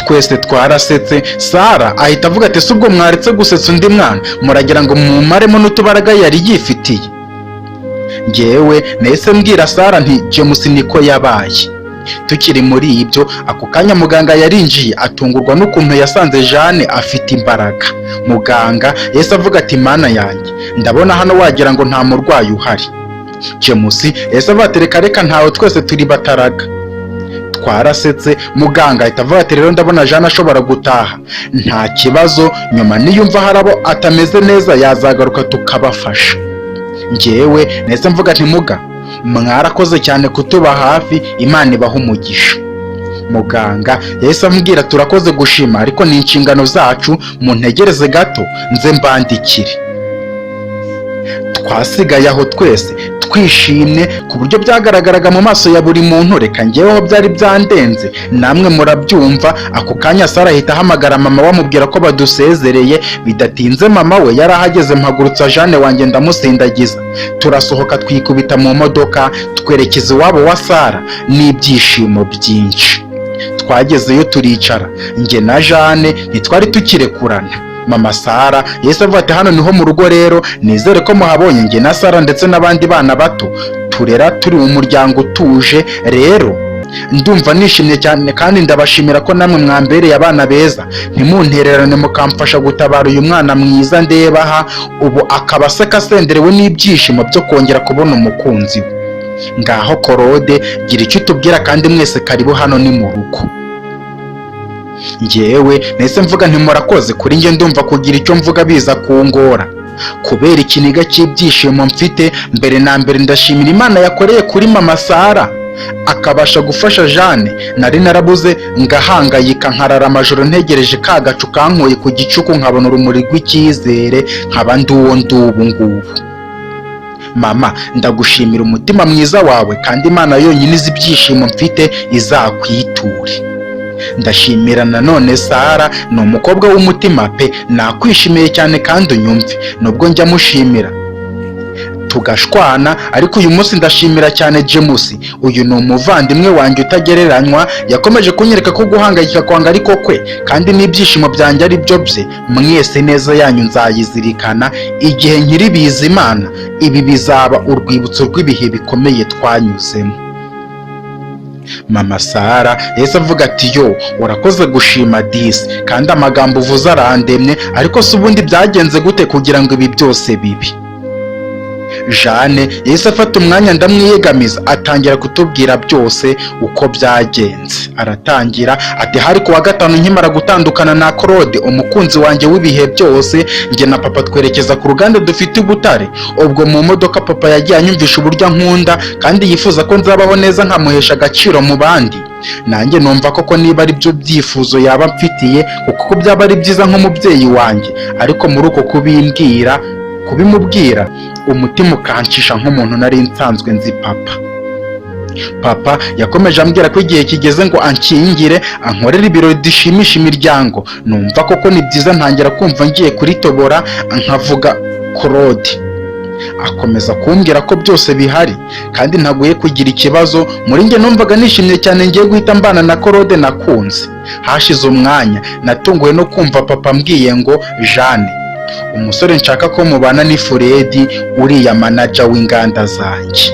Twese twarasetse. Sara ahita avuga ati: "Si ubwo mwaretse gusetsa undi mwana, muragira ngo mumaremo n'utubaraga yari yifitiye?" Ngewe nahise mbwira Sara nti: "James, niko yabaye." Tukiri muri ibyo, ako kanya muganga yarinjiye, atungurwa n'ukuntu yasanze Jane afite imbaraga. Muganga yahise avuga ati: "Mana yanjye, ndabona hano wagira ngo nta murwayi uhari." James yahise avuga ati: "Reka reka, ntawe, twese turi bataraga." Twarasetse. Muganga ahita avuga ati: "Rero ndabona Jane ashobora gutaha nta kibazo, nyuma niyumva hari abo atameze neza yazagaruka tukabafasha." Njyewe nahise mvuga nti: "Muga, mwarakoze cyane kutuba hafi, Imana ibaha umugisha." Muganga yahise amubwira: "Turakoze gushima, ariko ni inshingano zacu, muntegereze gato nze mbandikire." Twasigaye aho twese twishimye ku buryo byagaragaraga mu maso ya buri muntu. Reka ngeweho byari byandenze, namwe murabyumva. Ako kanya Sara ahita ahamagara mama, bamubwira ko badusezereye. Bidatinze mama we yari ahageze, mpagurutsa Jane wanjye ndamusindagiza, turasohoka, twikubita mu modoka, twerekeza iwabo wa Sara n'ibyishimo byinshi. Twagezeyo turicara, njye na Jane ntitwari tukirekurana. Mama Sara yahise avuga ati: "Hano niho mu rugo rero, nizere ko muhabonye. Njye na Sara ndetse n'abandi bana bato turera turi mu muryango utuje. Rero ndumva nishimye cyane kandi ndabashimira ko namwe mwambereye abana beza, ntimuntererane, mukamfasha gutabara uyu mwana mwiza ndeba aha ubu, akaba aseka asenderewe n'ibyishimo byo kongera kubona umukunzi we. Ngaho Korode, gira icyo utubwira, kandi mwese karibu, hano ni mu rugo." Njyewe nahise mvuga nti: "Murakoze." Kuri njye ndumva kugira icyo mvuga biza kungora kubera ikiniga cy'ibyishimo mfite. Mbere na mbere ndashimira Imana yakoreye kuri mama Sara akabasha gufasha Jane nari narabuze, ngahangayika, nkarara amajoro ntegereje ka gacu kankuye ku gicuku, nkabona urumuri rw'icyizere, nkaba ndi uwo ndi ubu ngubu. Mama, ndagushimira umutima mwiza wawe, kandi Imana yonyine izi ibyishimo mfite izakwiture. Ndashimira nanone Sara, ni umukobwa w'umutima pe, nakwishimiye cyane kandi unyumve, nubwo njya mushimira tugashwana, ariko uyu munsi ndashimira cyane James. Uyu ni umuvandimwe wanjye utagereranywa, yakomeje kunyereka ko guhangayika kwanjye ariko kwe, kandi n'ibyishimo byanjye ari byo bye. Mwese neza yanyu nzayizirikana igihe nkiri Bizimana. Ibi bizaba urwibutso rw'ibihe bikomeye twanyuzemo. Mama Sara yahise avuga ati: "Yo, urakoze gushima disi, kandi amagambo uvuze arandemye. Ariko se ubundi byagenze gute kugira ngo ibi byose bibe?" Jane yahise afata umwanya, ndamwiyegamiza, atangira kutubwira byose uko byagenze. Aratangira ati: "Hari ku wa gatanu, nkimara gutandukana na Claude, umukunzi wanjye w'ibihe byose, njye na papa twerekeza ku ruganda dufite i Butare. Ubwo mu modoka papa yagiye anyumvisha uburyo ankunda kandi yifuza ko nzabaho neza, nkamuhesha agaciro mu bandi. Nanjye numva koko niba ari byo byifuzo yaba mfitiye, kuko byaba ari byiza nk'umubyeyi wanjye. Ariko muri uko kubimbwira, kubimubwira, umutima ukancisha nk'umuntu nari nsanzwe nzi papa. Papa yakomeje ambwira ko igihe kigeze ngo ankingire, ankorere ibirori dushimisha imiryango. Numva koko ni byiza, ntangira kumva ngiye kuritobora nkavuga Claude. Akomeza kumbwira ko byose bihari kandi ntaguye kugira ikibazo. Muri njye numvaga nishimye cyane, ngiye guhita mbana na Claude nakunze. Hashize umwanya natunguwe no kumva papa ambwiye ngo: 'Jeanne, umusore nshaka ko mubana ni Furedi, uriya manager w'inganda zanjye.'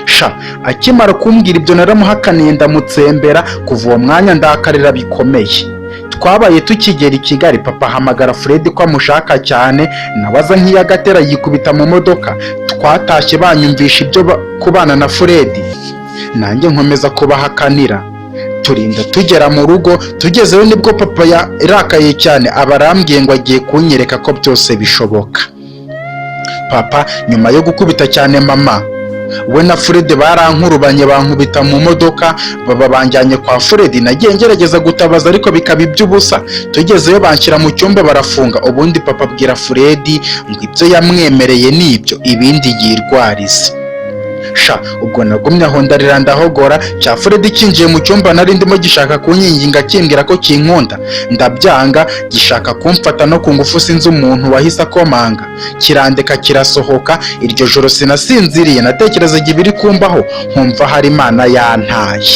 Sha, akimara kumbwira ibyo naramuhakaniye, ndamutsembera. Kuva uwo mwanya ndakarira bikomeye. Twabaye tukigera i Kigali, papa ahamagara Fred ko amushaka cyane, nawe aza nk'iyagatera yikubita mu modoka. Twatashye banyumvisha ibyo kubana na Fred, nanjye nkomeza kubahakanira, turinda tugera mu rugo. Tugezeyo nibwo papa yarakaye cyane, aba arambwiye ngo agiye kunyereka ko byose bishoboka. Papa nyuma yo gukubita cyane mama, we na Fred barankurubanye, bankubita mu modoka, baba banjyanye kwa Fred. Nagiye ngerageza gutabaza ariko bikaba iby'ubusa. Tugezeyo banshyira mu cyumba barafunga, ubundi papa abwira Fred ngo ibyo yamwemereye nibyo, ibindi yirwarize. Sha, ubwo nagumye aho ndarira, ndahogora. Cya Fred kinjiye mu cyumba nari ndimo gishaka kunkinginga, kimbwira ko kinkunda, ndabyanga. Gishaka kumfata no ku ngufu, sinzi umuntu wahise akomanga, kirandeka kirasohoka. Iryo joro sinasinziriye, natekerezaga ibiri kumbaho, nkumva hari Imana yantaye.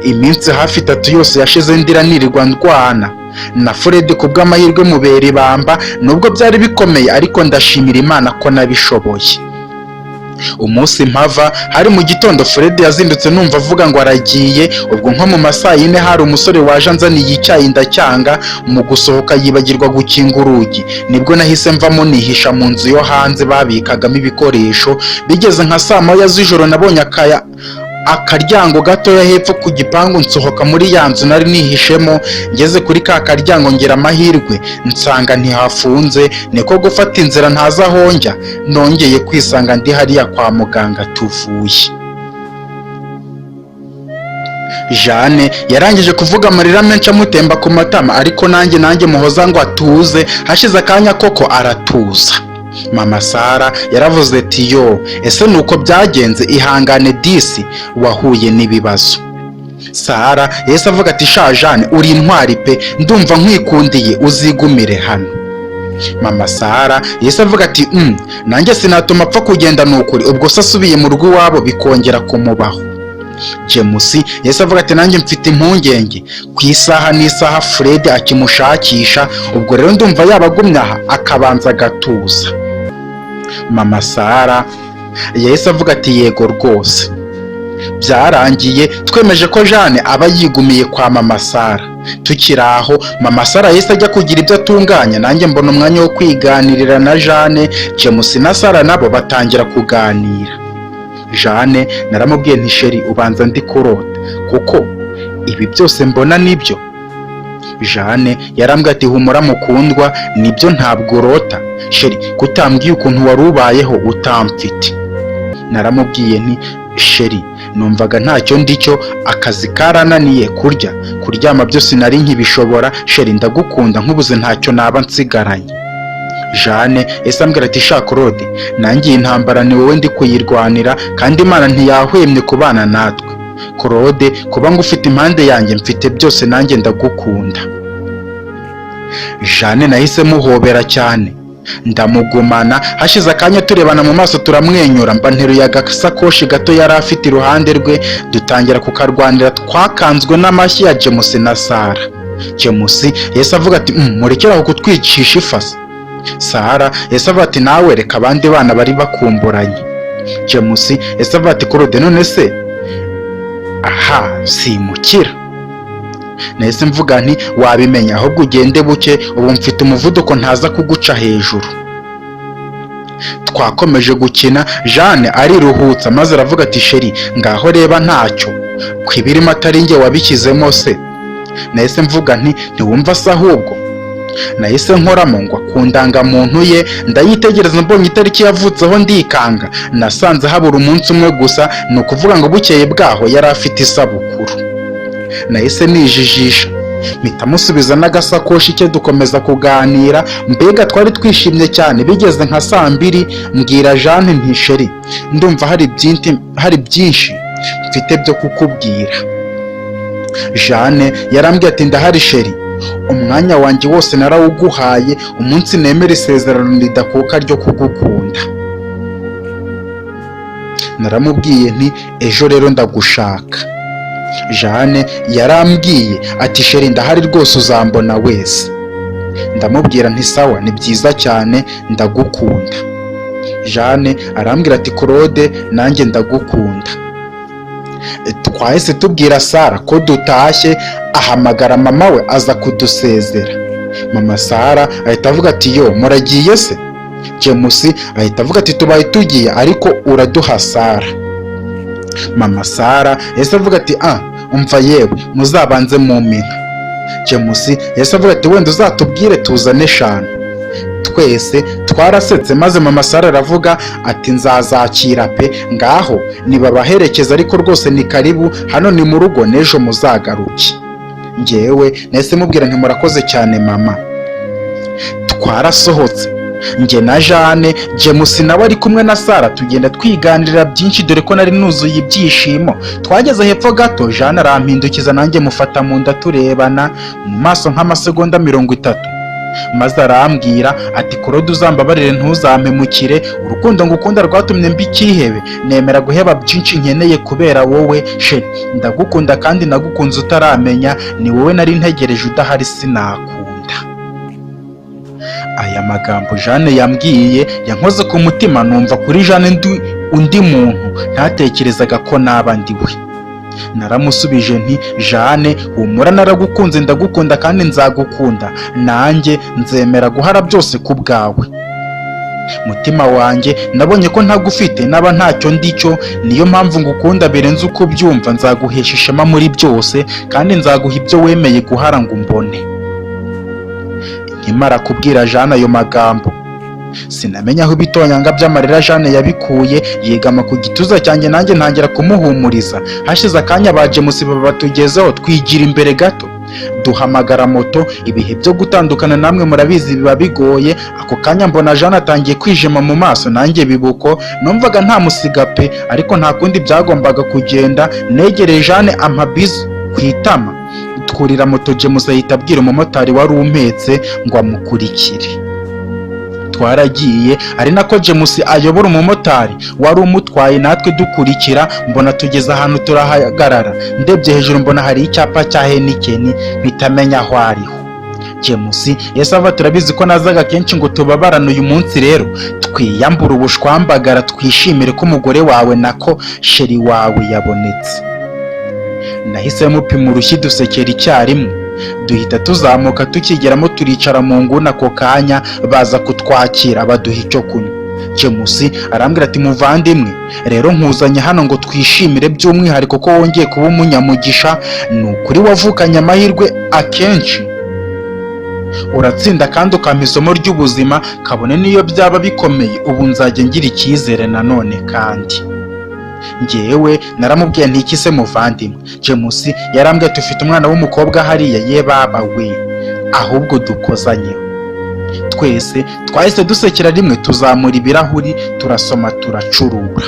Iminsi hafi 3 yose yashize ndira, nirirwa ndwana na Fred. Ku bw'amahirwe mubera ibamba, nubwo byari bikomeye, ariko ndashimira Imana ko nabishoboye. Umunsi mpava hari mu gitondo, Fred yazindutse numva avuga ngo aragiye. Ubwo nko mu masaa 4 hari umusore waje anzaniye icyayi, ndacyanga. Mu gusohoka yibagirwa gukinga urugi, nibwo nahise mvamo nihisha mu nzu yo hanze babikagamo ibikoresho. Bigeze nka saa 1 z'ijoro nabonye akaya akaryango gatoya hepfo ku gipangu, nsohoka muri ya nzu nari nihishemo. Ngeze kuri ka karyango ngira amahirwe nsanga ntihafunze, niko gufata inzira ntazi aho njya. Nongeye kwisanga ndi hariya kwa muganga tuvuye. Jane yarangije kuvuga amarira menshi amutemba ku matama, ariko nanjye muhoza ngo atuze. Hashize akanya koko aratuza. Mama Sara yaravuze ati: "Yo, ese nuko byagenze? Ihangane disi, wahuye n'ibibazo." Sara yahise avuga ati: "Sha Jane, uri intwari pe, ndumva nkwikundiye, uzigumire hano." Mama Sara yahise avuga ati: Nanjye sinatuma apfa kugenda, ni ukuri. Ubwo se asubiye mu rugo iwabo bikongera kumubaho?" James yahise avuga ati: "Nanjye mfite impungenge ku isaha n'isaha Fred akimushakisha. Ubwo rero ndumva yaba agumye aha akabanza agatuza." Mama Sara yahise avuga ati: "Yego rwose." Byarangiye twemeje ko Jane aba yigumiye kwa mama Sara. Tukiri aho, mama Sara yahise ajya kugira ibyo atunganya, nanjye mbona umwanya wo kwiganirira na Jane. James na Sara nabo batangira kuganira. Jane naramubwiye nti: "Chérie, ubanza ndi kurota, kuko ibi byose mbona nibyo." Jane yarambwiye ati: "Humura mukundwa, nibyo, ntabwo urota. Chérie, kutambwiye ukuntu wari ubayeho utamfite?" Naramubwiye nti: "Chérie, numvaga ntacyo ndicyo, akazi karananiye, kurya, kuryama byose nari nkibishobora. Chérie, ndagukunda, nkubuze ntacyo naba nsigaranye." Jane ese ambwira ati: "Sha Claude, nanjye iyi ntambara ni wowe ndi kuyirwanira, kandi Imana ntiyahwemye kubana natwe. Claude, kuba ngufite impande yanjye mfite byose, nanjye ndagukunda." Jane nahise muhobera cyane, ndamugumana. Hashize akanya turebana mu maso, turamwenyura, mba nteruye agasakoshi gato yari afite iruhande rwe, dutangira kukarwanira. Twakanzwe n'amashyi ya James na Sara. James yahise avuga ati: "Murekere aho kutwicisha ifasi." Sara yahise avuga ati: "Nawe reka, abandi bana bari bakumburanye." James yahise avuga ati: "Claude, none se aha simukira?" Nahise mvuga nti: "Wabimenya, ahubwo ugende buke, ubu mfite umuvuduko ntaza kuguca hejuru." Twakomeje gukina, Jane ariruhutsa maze aravuga ati: "Chérie, ngaho reba, ntacyo ku ibirimo atari njye wabishyizemo se?" Nahise mvuga nti: "Ntiwumva se ahubwo?" Nahise nkoramo ngo ku ndangamuntu ye, ndayitegereza, mbonye itariki yavutseho ndikanga. Nasanze habura umunsi umwe gusa, ni ukuvuga ngo bukeye bwaho yari afite isabukuru. Nahise nijijisha, mpita musubiza n'agasakoshi ke, dukomeza kuganira. Mbega twari twishimye cyane. Bigeze nka saa 2, mbwira Jane nti: "Chérie, ndumva hari byinshi mfite byo kukubwira." Jane yarambwiye ati: "Ndahari chérie, umwanya wanjye wose narawuguhaye umunsi nemera isezerano ridakuka ryo kugukunda." Naramubwiye nti: "Ejo rero ndagushaka." Jane yarambwiye ati: "Chérie, ndahari rwose, uzambona wese." Ndamubwira nti: "Sawa, ni byiza cyane, ndagukunda." Jane arambwira ati: "Claude, nanjye ndagukunda." Twahise tubwira Sara ko dutashye, ahamagara mama we aza kudusezera. Mama Sara ahita avuga ati: "Yo, muragiye se?" James ahita avuga ati: "Tubaye tugiye, ariko uraduha Sara." Mama Sara yahise avuga ati: "Ah, umva yewe, muzabanze mu minka." James yahise avuga ati: "Wenda uzatubwire tuzane eshanu." Twese twarasetse, maze mama Sara aravuga ati: "Nzazakira pe, ngaho nibabaherekeza, ariko rwose ni karibu hano, ni mu rugo, n'ejo muzagaruke." Ngewe nahise mubwira nti: "Murakoze cyane mama." Twarasohotse njye na Jane, James nawe ari kumwe na Sara, tugenda twiganirira byinshi, dore ko nari nuzuye ibyishimo. Twageze hepfo gato, Jane arampindukiza, nanjye mufata mu nda, turebana mu maso nk'amasegonda 30, maze arambwira ati: "Claude, uzambabarire, ntuzampemukire. Urukundo ngukunda rwatumye mba icyihebe, nemera guheba byinshi nkeneye kubera wowe. Chérie, ndagukunda kandi nagukunze utaramenya, ni wowe nari ntegereje, udahari sinakunda." Aya magambo Jane yambwiye yankoze ku mutima, numva kuri Jane ndi undi muntu ntatekerezaga ko naba ndi we. Naramusubije nti: "Jane, humura, naragukunze, ndagukunda kandi nzagukunda, nanjye nzemera guhara byose ku bwawe. Mutima wanjye, nabonye ko ntagufite naba ntacyo ndicyo, niyo mpamvu ngukunda birenze uko ubyumva. Nzaguhesha ishema muri byose kandi nzaguha ibyo wemeye guhara ngo umbone." Nkimara kubwira Jane ayo magambo Sinamenya aho ibitonyanga by'amarira Jane yabikuye, yegama ku gituza cyanjye, nanjye ntangira kumuhumuriza. Hashize akanya ba James batugezeho, twigira imbere gato, duhamagara moto. Ibihe byo gutandukana namwe murabizi biba bigoye. Ako kanya mbona Jane atangiye kwijima mu maso, nanjye bibuko numvaga nta musiga pe, ariko nta kundi byagombaga kugenda. Negereye Jane, ampa bisou ku itama, twurira moto. James ahita abwira umumotari wari umpetse ngo amukurikire. Twaragiye, ari nako James ayobora umumotari wari umutwaye, natwe dukurikira. Mbona tugeze ahantu turahagarara, ndebye hejuru mbona hari icyapa cya Heineken, mpita menya aho ariho. James yese ava, turabizi ko nazaga kenshi ngo tubabarane. Uyu munsi rero twiyambure ubushwambagara, twishimire ko umugore wawe, nako chérie wawe, yabonetse. Nahise mupima urushyi, dusekera icyarimwe, duhita tuzamuka. Tukigeramo turicara mu nguni. Ako kanya baza kutwakira, baduha icyo kunywa. James arambwira ati: "Muvandimwe, rero nkuzanye hano ngo twishimire by'umwihariko ko wongeye kuba umunyamugisha. Ni ukuri wavukanye amahirwe, akenshi uratsinda kandi ukampa isomo ry'ubuzima. Kabone n'iyo byaba bikomeye, ubu nzajya ngira icyizere nanone." Kandi njyewe naramubwiye nti: "Iki se, muvandimwe?" James yarambwiye: "Ufite umwana w'umukobwa hariya." Ye baba we, ahubwo dukozanyeho! Twese twahise dusekera rimwe, tuzamura ibirahuri, turasoma, turacurura.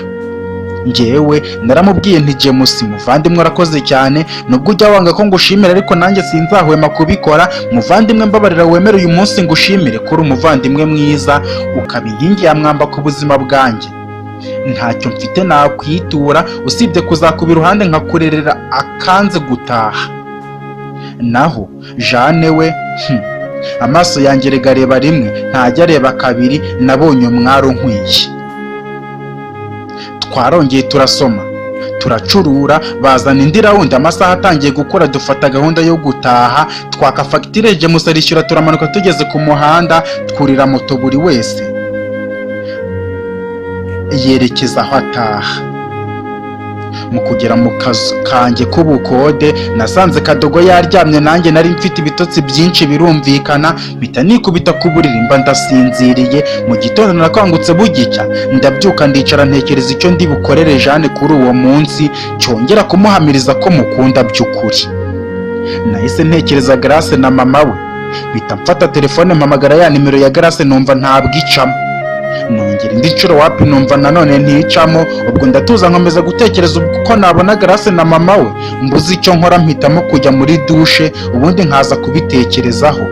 Njyewe naramubwiye nti: "James muvandimwe, urakoze cyane. Nubwo ujya wanga ko ngushimira, ariko nanjye sinzahwema kubikora. Muvandimwe, mbabarira wemere uyu munsi ngushimire ko uri umuvandimwe mwiza, ukaba inkingi ya mwamba ku buzima bwanjye. Ntacyo mfite nakwitura usibye kuzakuba iruhande nkakurerera akanze gutaha." Naho Jane we, amaso yanjye rega areba rimwe, ntajya areba kabiri. Nabonye umwari unkwiye. Twarongeye turasoma, turacurura, bazana indi round. Amasaha atangiye gukora, dufata gahunda yo gutaha, twaka fagitire, James arishyura, turamanuka. Tugeze ku muhanda twurira moto, buri wese yerekeza aho ataha. Mu kugera mu kazu kanjye k'ubukode, nasanze Kadogo yaryamye. Nanjye nari mfite ibitotsi byinshi, birumvikana, mpita nikubita ku buriri mba ndasinziriye. Mu gitondo nakangutse bugicya, ndabyuka, ndicara, ntekereza icyo ndi bukorere Jane kuri uwo munsi cyongera kumuhamiriza ko mukunda by'ukuri. Nahise ntekereza Grace na mama we, mpita mfata telefone, mpamagara ya nimero ya Grace, numva ntabwo icamo. Nongera indi nshuro, wapi, numva nanone nticamo. Ubwo ndatuza, nkomeza gutekereza uko nabona Grace na mama we. Mbuze icyo nkora, mpitamo kujya muri douche, ubundi nkaza kubitekerezaho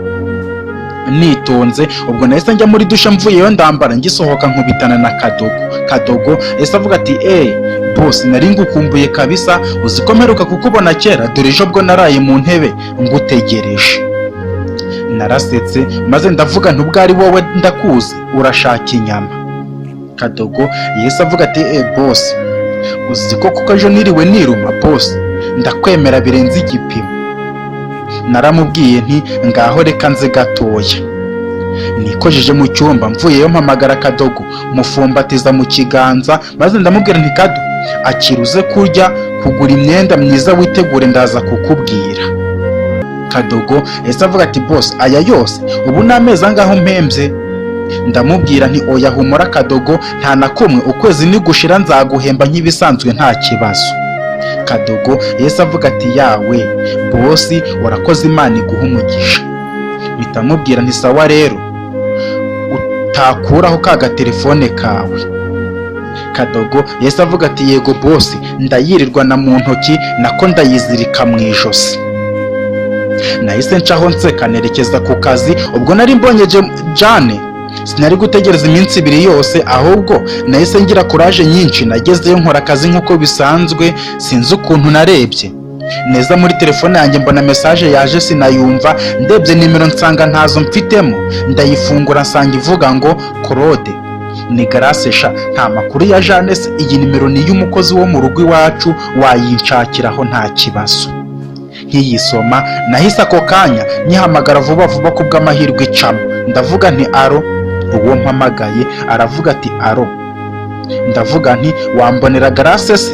nitonze. Ubwo nahise njya muri douche, mvuyeyo ndambara, ngisohoka nkubitana na Kadogo. Kadogo yahise avuga ati: "Eh boss, nari ngukumbuye kabisa. Uzi ko mperuka kukubona kera? Dore ejo bwo naraye mu ntebe ngutegereje." Narasetse maze ndavuga nti: "Ubwo ari wowe ndakuzi, urashaka inyama." Kadogo yahise avuga ati: "Eh boss, uzi ko kuko ejo niriwe niruma? Boss, ndakwemera birenze igipimo." Naramubwiye nti: "Ngaho reka nze gatoya." Nikojeje mu cyumba, mvuyeyo mpamagara Kadogo, mufumbatiza mu kiganza, maze ndamubwira nti: "Kado, akira uze kurya, kugura imyenda myiza, witegure, ndaza kukubwira." Kadogo yahise avuga ati: "Boss, aya yose ubu ni amezi angahe umpembye?" Ndamubwira nti: "Oya, humura Kadogo, nta na kumwe, ukwezi nigushira nzaguhemba nk'ibisanzwe, nta kibazo." Kadogo yahise avuga ati: "Yawe boss, warakoze, Imana iguha umugisha." Mpita mubwira nti: "Sawa rero, utakuraho ka gatelefone kawe." Kadogo yahise avuga ati: "Yego boss, ndayirirwana mu ntoki, nako ndayizirika mu ijosi." Nahise ncaho nseka, nerekeza ku kazi. Ubwo nari mbonye Jane, sinari gutegereza iminsi 2 yose, ahubwo nahise ngira courage nyinshi. Nagezeyo nkora akazi nk'uko bisanzwe. Sinzi ukuntu narebye neza muri telefone yanjye, mbona message yaje, sinayumva. Ndebye nimero nsanga ntazo mfitemo, ndayifungura nsanga ivuga ngo Claude. Ni Grace sha, nta makuru ya Jane se? Iyi nimero ni iy'umukozi wo mu rugo iwacu, wayinshakiraho nta kibazo. Nkiyisoma nahise ako kanya nyihamagara vuba vuba, ku bw'amahirwe icamo. Ndavuga nti: "Allo?" Uwo mpamagaye aravuga ati: "Allo?" Ndavuga nti: "Wambonera Grace se?"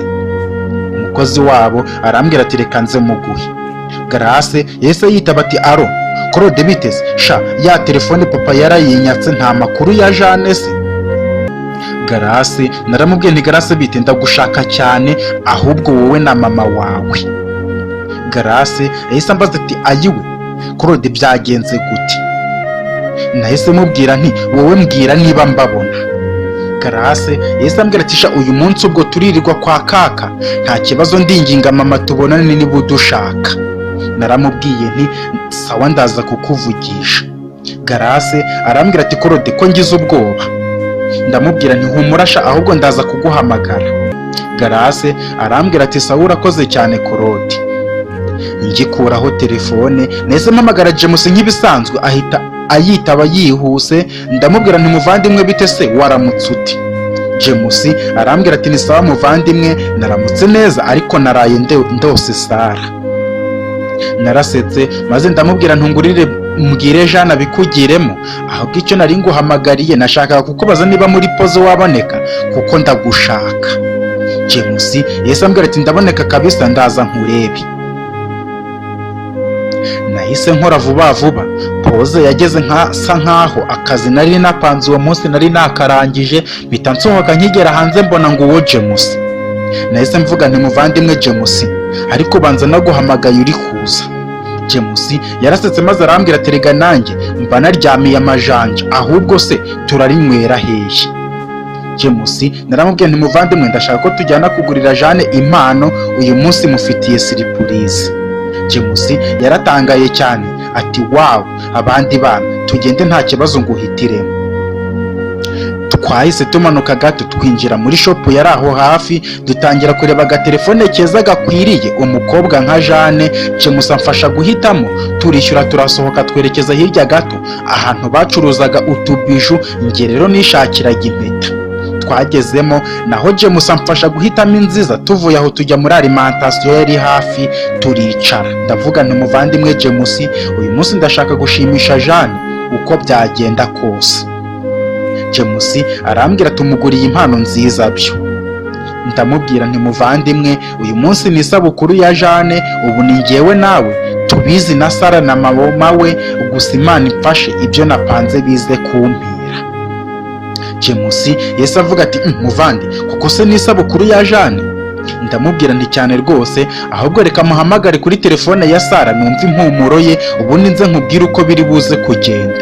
Umukozi wabo arambwira ati: "Reka nze muguhe." Grace yahise yitaba ati: "Allo?" "Claude, biteze sha, ya telefone papa yarayinyatse, nta makuru ya Jane se?" Garasi naramubwiye nti: "Garasi, bite? Ndagushaka cyane, ahubwo wowe na mama wawe." Garasi yahise ambaza ati: "Ayiwe Claude, byagenze gute?" Nahise mubwira nti: "Wowe mbwira niba mbabona." Garase yahise ambwira ati: "Sha, uyu munsi ubwo turirirwa kwa kaka, nta kibazo, ndinginga mama tubonane niba udushaka." Naramubwiye nti: "Sawa, ndaza kukuvugisha." Garase arambwira ati: "Claude, ko ngize ubwoba?" Ndamubwira nti: "Humura sha, ahubwo ndaza kuguhamagara." Garase arambwira ati: "Sawa, urakoze cyane, Claude." Ngikuraho telefone nahise mpamagara James nk'ibisanzwe, ahita ayitaba yihuse. Ndamubwira nti: "Muvandimwe, bite se, waramutse uti?" James arambwira ati: "Ni sawa muvandimwe, naramutse neza, ariko naraye ndose Sara." Narasetse maze ndamubwira: "Ntungurire mbwire Jeanne abikugiremo, ahubwo icyo nari nguhamagariye nashakaga kukubaza niba muri pause waboneka kuko ndagushaka." James yahise ambwira ati: "Ndaboneka kabisa, ndaza nkurebe." Nahise nkora vuba vuba. Pause yageze nka nkaho akazi nari napanze uwo munsi nari nakarangije, mpita nsohoka. Nkigera hanze mbona ngo uwo James. Nahise mvuga nti: "Muvandimwe James, ariko banza naguhamagaye uri kuza." James yarasetse maze arambwira ati: "Rega nanjye mba naryamiye amajanja, ahubwo se turarinywera hehe?" James naramubwiye nti: "Muvandimwe, ndashaka ko tujyana kugurira Jane impano uyu munsi, mufitiye surprise." James yaratangaye cyane ati: "Wow, abandi bana, tugende nta kibazo, nguhitiremo." Twahise tumanuka gato twinjira muri shop yari aho hafi, dutangira kureba agatelefone keza gakwiriye umukobwa nka Jane. James amfasha guhitamo, turishyura, turasohoka, twerekeza hirya gato ahantu bacuruzaga utubiju. Njye rero nishakiraga impeta. Twagezemo naho James amfasha guhitamo inziza. Tuvuye aho tujya muri alimentation yari hafi, turicara. Ndavuga nti: "Muvandimwe James, uyu munsi ndashaka gushimisha Jane uko byagenda kose." James arambwira, tumuguriye impano nziza byo. Ndamubwira nti: "Muvandimwe, uyu munsi ni isabukuru ya Jane, ubu ni njyewe nawe tubizi na Sara na mama we gusa. Imana imfashe ibyo napanze bize kumpira." James yahise avuga ati: "Muvandi, kuko se ni isabukuru ya Jane?" Ndamubwira nti: "Cyane rwose, ahubwo reka muhamagare kuri telefone ya Sara numve impumuro ye, ubundi nze nkubwire uko biri buze kugenda."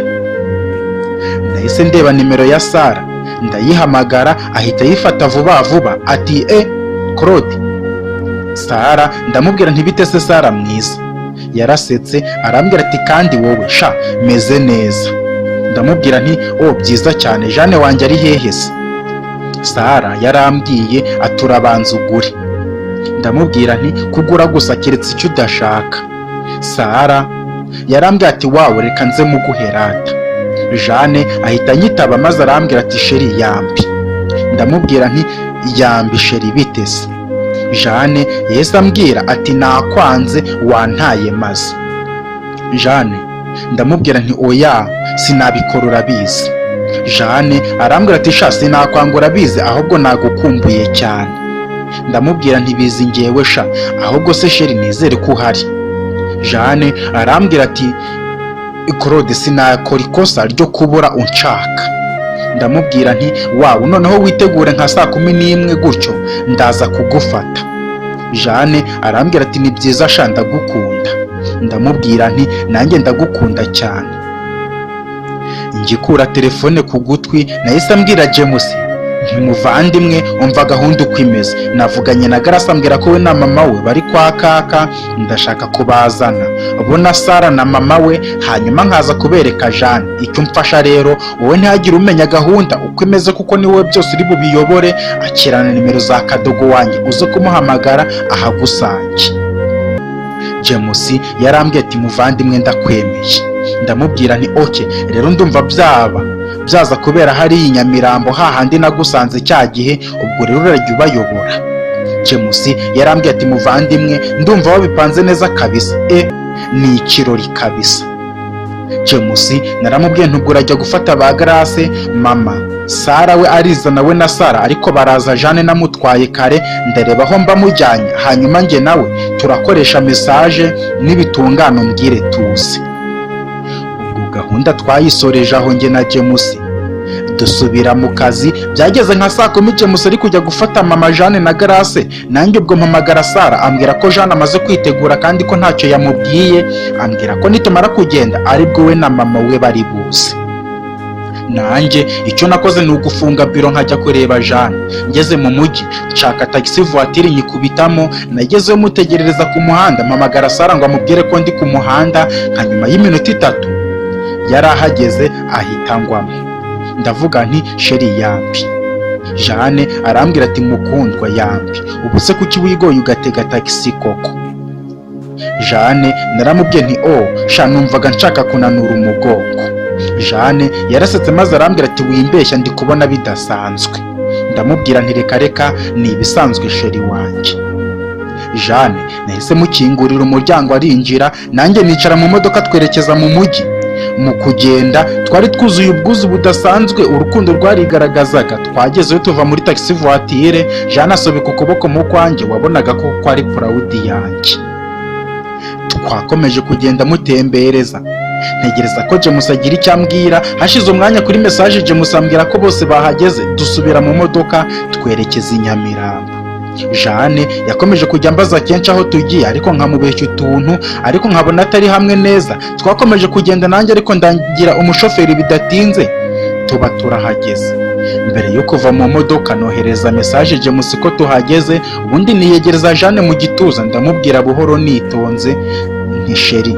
Nahise ndeba nimero ya Sara ndayihamagara, ahita ayifata vuba vuba ati: "E Claude." Sara ndamubwira nti: "Bite se Sara mwiza?" Yarasetse arambwira ati: "Kandi wowe sha, meze neza." Ndamubwira nti: "Oh, byiza cyane, Jane wanjye ari hehe se?" Sara yarambwiye ati: "Urabanza ugure." Ndamubwira nti: "Kugura gusa keretse icyo udashaka." Sara yarambwiye ati: "Wawe, reka nze muguherata." Jane ahita anyitaba maze arambwira ati: "Chéri, yambi." Ndamubwira nti: "Yambi chéri, bite se?" Jane yahise ambwira ati: "Nakwanze wantaye maze." Jane ndamubwira nti: "Oya, sinabikora urabizi." Jane arambwira ati: "Sha, sinakwanga urabizi, ahubwo nagukumbuye cyane." Ndamubwira nti: "Bizi ngewe sha, ahubwo se chéri, nizere ko uhari." Jane arambwira ati: "Claude, sinakora ikosa ryo kubura unshaka." Ndamubwira nti: "Wow, noneho witegure nka saa 11 gutyo ndaza kugufata." Jane arambwira ati: "Ni byiza sha, ndagukunda." Ndamubwira nti: "Nanjye ndagukunda cyane." Ngikura telefone ku gutwi nahise ambwira James nti: "Muvandimwe, umva gahunda uko imeze. Navuganye na Garasa, ambwira ko we na mama we bari kwa kaka. Ndashaka kubazana bo na Sara na mama we, hanyuma nkaza kubereka Jane. Icyo umfasha rero wowe, ntihagire umenya gahunda uko imeze kuko ni wowe byose uri bubiyobore. Akirana nimero za kadogo wanjye uze kumuhamagara ahagusange." James yarambwiye ati: "Muvandimwe, ndakwemeye." Ndamubwira nti: "Okay, rero ndumva byaba byaza kubera hariya i Nyamirambo hahandi nagusanze cya gihe, ubwo rero urajya ubayobora." James yarambwiye ati: "Muvandimwe, ndumva wabipanze neza kabisa, e ni ikirori kabisa." James naramubwiye ntubwo urajya gufata ba Grace, mama Sara we ariza we na Sara, ariko baraza Jane namutwaye kare, ndareba aho mba mujyanye, hanyuma njye nawe turakoresha message, nibitungana umbwire tuzi. Gahunda twayisoreje aho, njye na James dusubira mu kazi. Byageze nka saa 10, James ari kujya gufata mama Jeanne na Grace. Nanjye ubwo mpamagara Sara, ambwira ko Jeanne amaze kwitegura kandi ko ntacyo yamubwiye, ambwira ko nitumara kugenda aribwo we na mama we bari buze. Nanjye icyo nakoze ni ugufunga biro nkajya kureba Jeanne. Ngeze mu mujyi nshaka taxi voiture nyikubitamo. Nagezeyo mutegerereza ku muhanda, mpamagara Sara ngo amubwire ko ndi ku muhanda. Nka nyuma y'iminota 3 yari ahageze, ahita ngwamo. Ndavuga nti: "Chéri, yambi." Jeanne arambwira ati: "Mukundwa, yambi. Ubu se kuki wigoye ugatega taxi koko?" Jeanne naramubwiye nti: "Oh sha, numvaga nshaka kunanura umugongo." Jeanne yarasetse maze arambwira ati: "Wimbeshya, ndi kubona bidasanzwe." Ndamubwira nti: "Reka reka, ni ibisanzwe, chéri wanjye." Jeanne nahise mukingurira umuryango arinjira, nanjye nicara mu modoka, twerekeza mu mujyi. Mu kugenda twari twuzuye ubwuzu budasanzwe, urukundo rwarigaragazaga. Twagezeyo tuva muri taxi voiture, Jeanne asobeka ukuboko mu kwanjye, wabonaga ko ko ari proud yanjye. Twakomeje kugenda mutembereza, ntegereza ko James agira icyo ambwira. Hashize umwanya kuri message James ambwira ko bose bahageze, dusubira mu modoka twerekeza i Nyamirambo. Jeanne yakomeje kujya ambaza kenshi aho tugiye, ariko nkamubeshya utuntu, ariko nkabona atari hamwe neza. Twakomeje kugenda nanjye ariko ndangira umushoferi, bidatinze tuba turahageze. Mbere yo kuva mu modoka nohereza message James ko tuhageze, ubundi niyegereza Jeanne mu gituza, ndamubwira buhoro nitonze nti: "Chéri,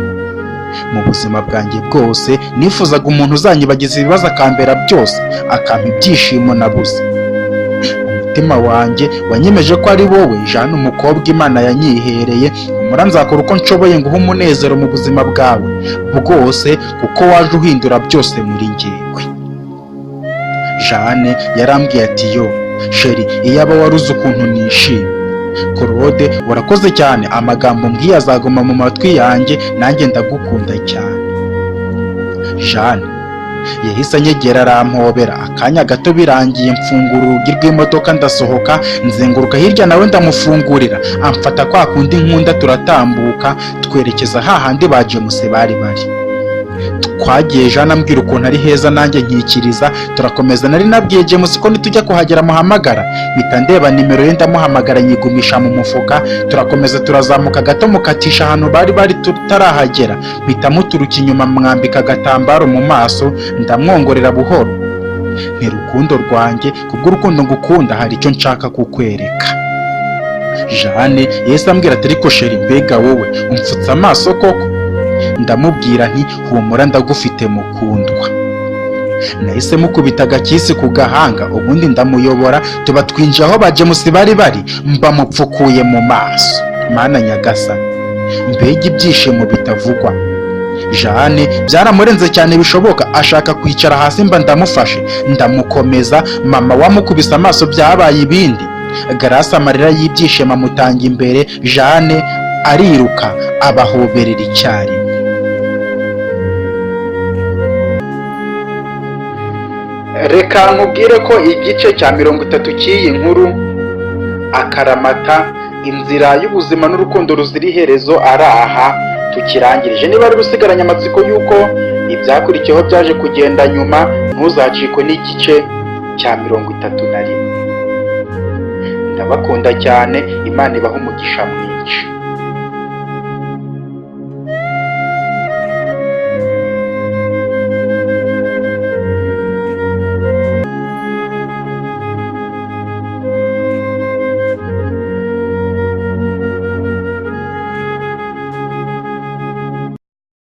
mu buzima bwanjye bwose nifuzaga umuntu uzanyibagiza ibibazo, akambera byose, akampa ibyishimo nabuze. Umutima wanjye wanyemeje ko ari wowe Jeanne, umukobwa Imana yanyihereye. Humura, nzakora uko nshoboye nguhe umunezero mu buzima bwawe bwose, kuko waje uhindura byose muri njyewe." Jeanne yarambwiye ati: "Yo chéri, iyaba wari uzi ukuntu nishimye. Claude, urakoze cyane, amagambo mbwiye azaguma mu matwi yanjye. Nanjye ndagukunda cyane." Jeanne yahise anyegera arampobera akanya gato. Birangiye mfungura urugi rw'imodoka ndasohoka, nzenguruka hirya nawe ndamufungurira, amfata kwa kundi nkunda, turatambuka twerekeza hahandi ba James bari bari. Twagiye, Jeanne ambwira ukuntu ari heza, nanjye nkikiriza, turakomeza. Nari nabwiye James ko nitujya kuhagera muhamagara, mpita ndeba nimero ye ndamuhamagara, nyigumisha mu mufuka. Turakomeza turazamuka gato, mukatisha ahantu bari bari tutarahagera, mpita muturuka inyuma, mwambika agatambaro mu maso, ndamwongorera buhoro nti: "Rukundo rwanjye, kubw'urukundo ngukunda hari icyo nshaka kukwereka." Jeanne yahise ambwira ati: "Ariko chéri, mbega wowe umfutse amaso koko?" Ndamubwira nti: "Humura, ndagufite mukundwa." Nahise mukubita agakiss ku gahanga, ubundi ndamuyobora, tuba twinjiye aho ba James bari bari, mbamupfukuye mu maso. Mana nyagasani, mbega ibyishimo bitavugwa! Jeanne byaramurenze cyane bishoboka, ashaka kwicara hasi, mba ndamufashe ndamukomeza. Mama wamukubise amaso byabaye ibindi. Grace amarira y'ibyishimo amutanga imbere, Jeanne ariruka abahoberera icyarimwe. Reka nkubwire ko igice cya 30 cy'iyi nkuru Akaramata, inzira y'ubuzima n'urukundo ruzira iherezo, ari aha tukirangirije. Niba ari usigaranye amatsiko y'uko ibyakurikiyeho byaje kugenda nyuma, ntuzacikwe n'igice cya 31. Ndabakunda cyane, Imana ibaha umugisha mwinshi.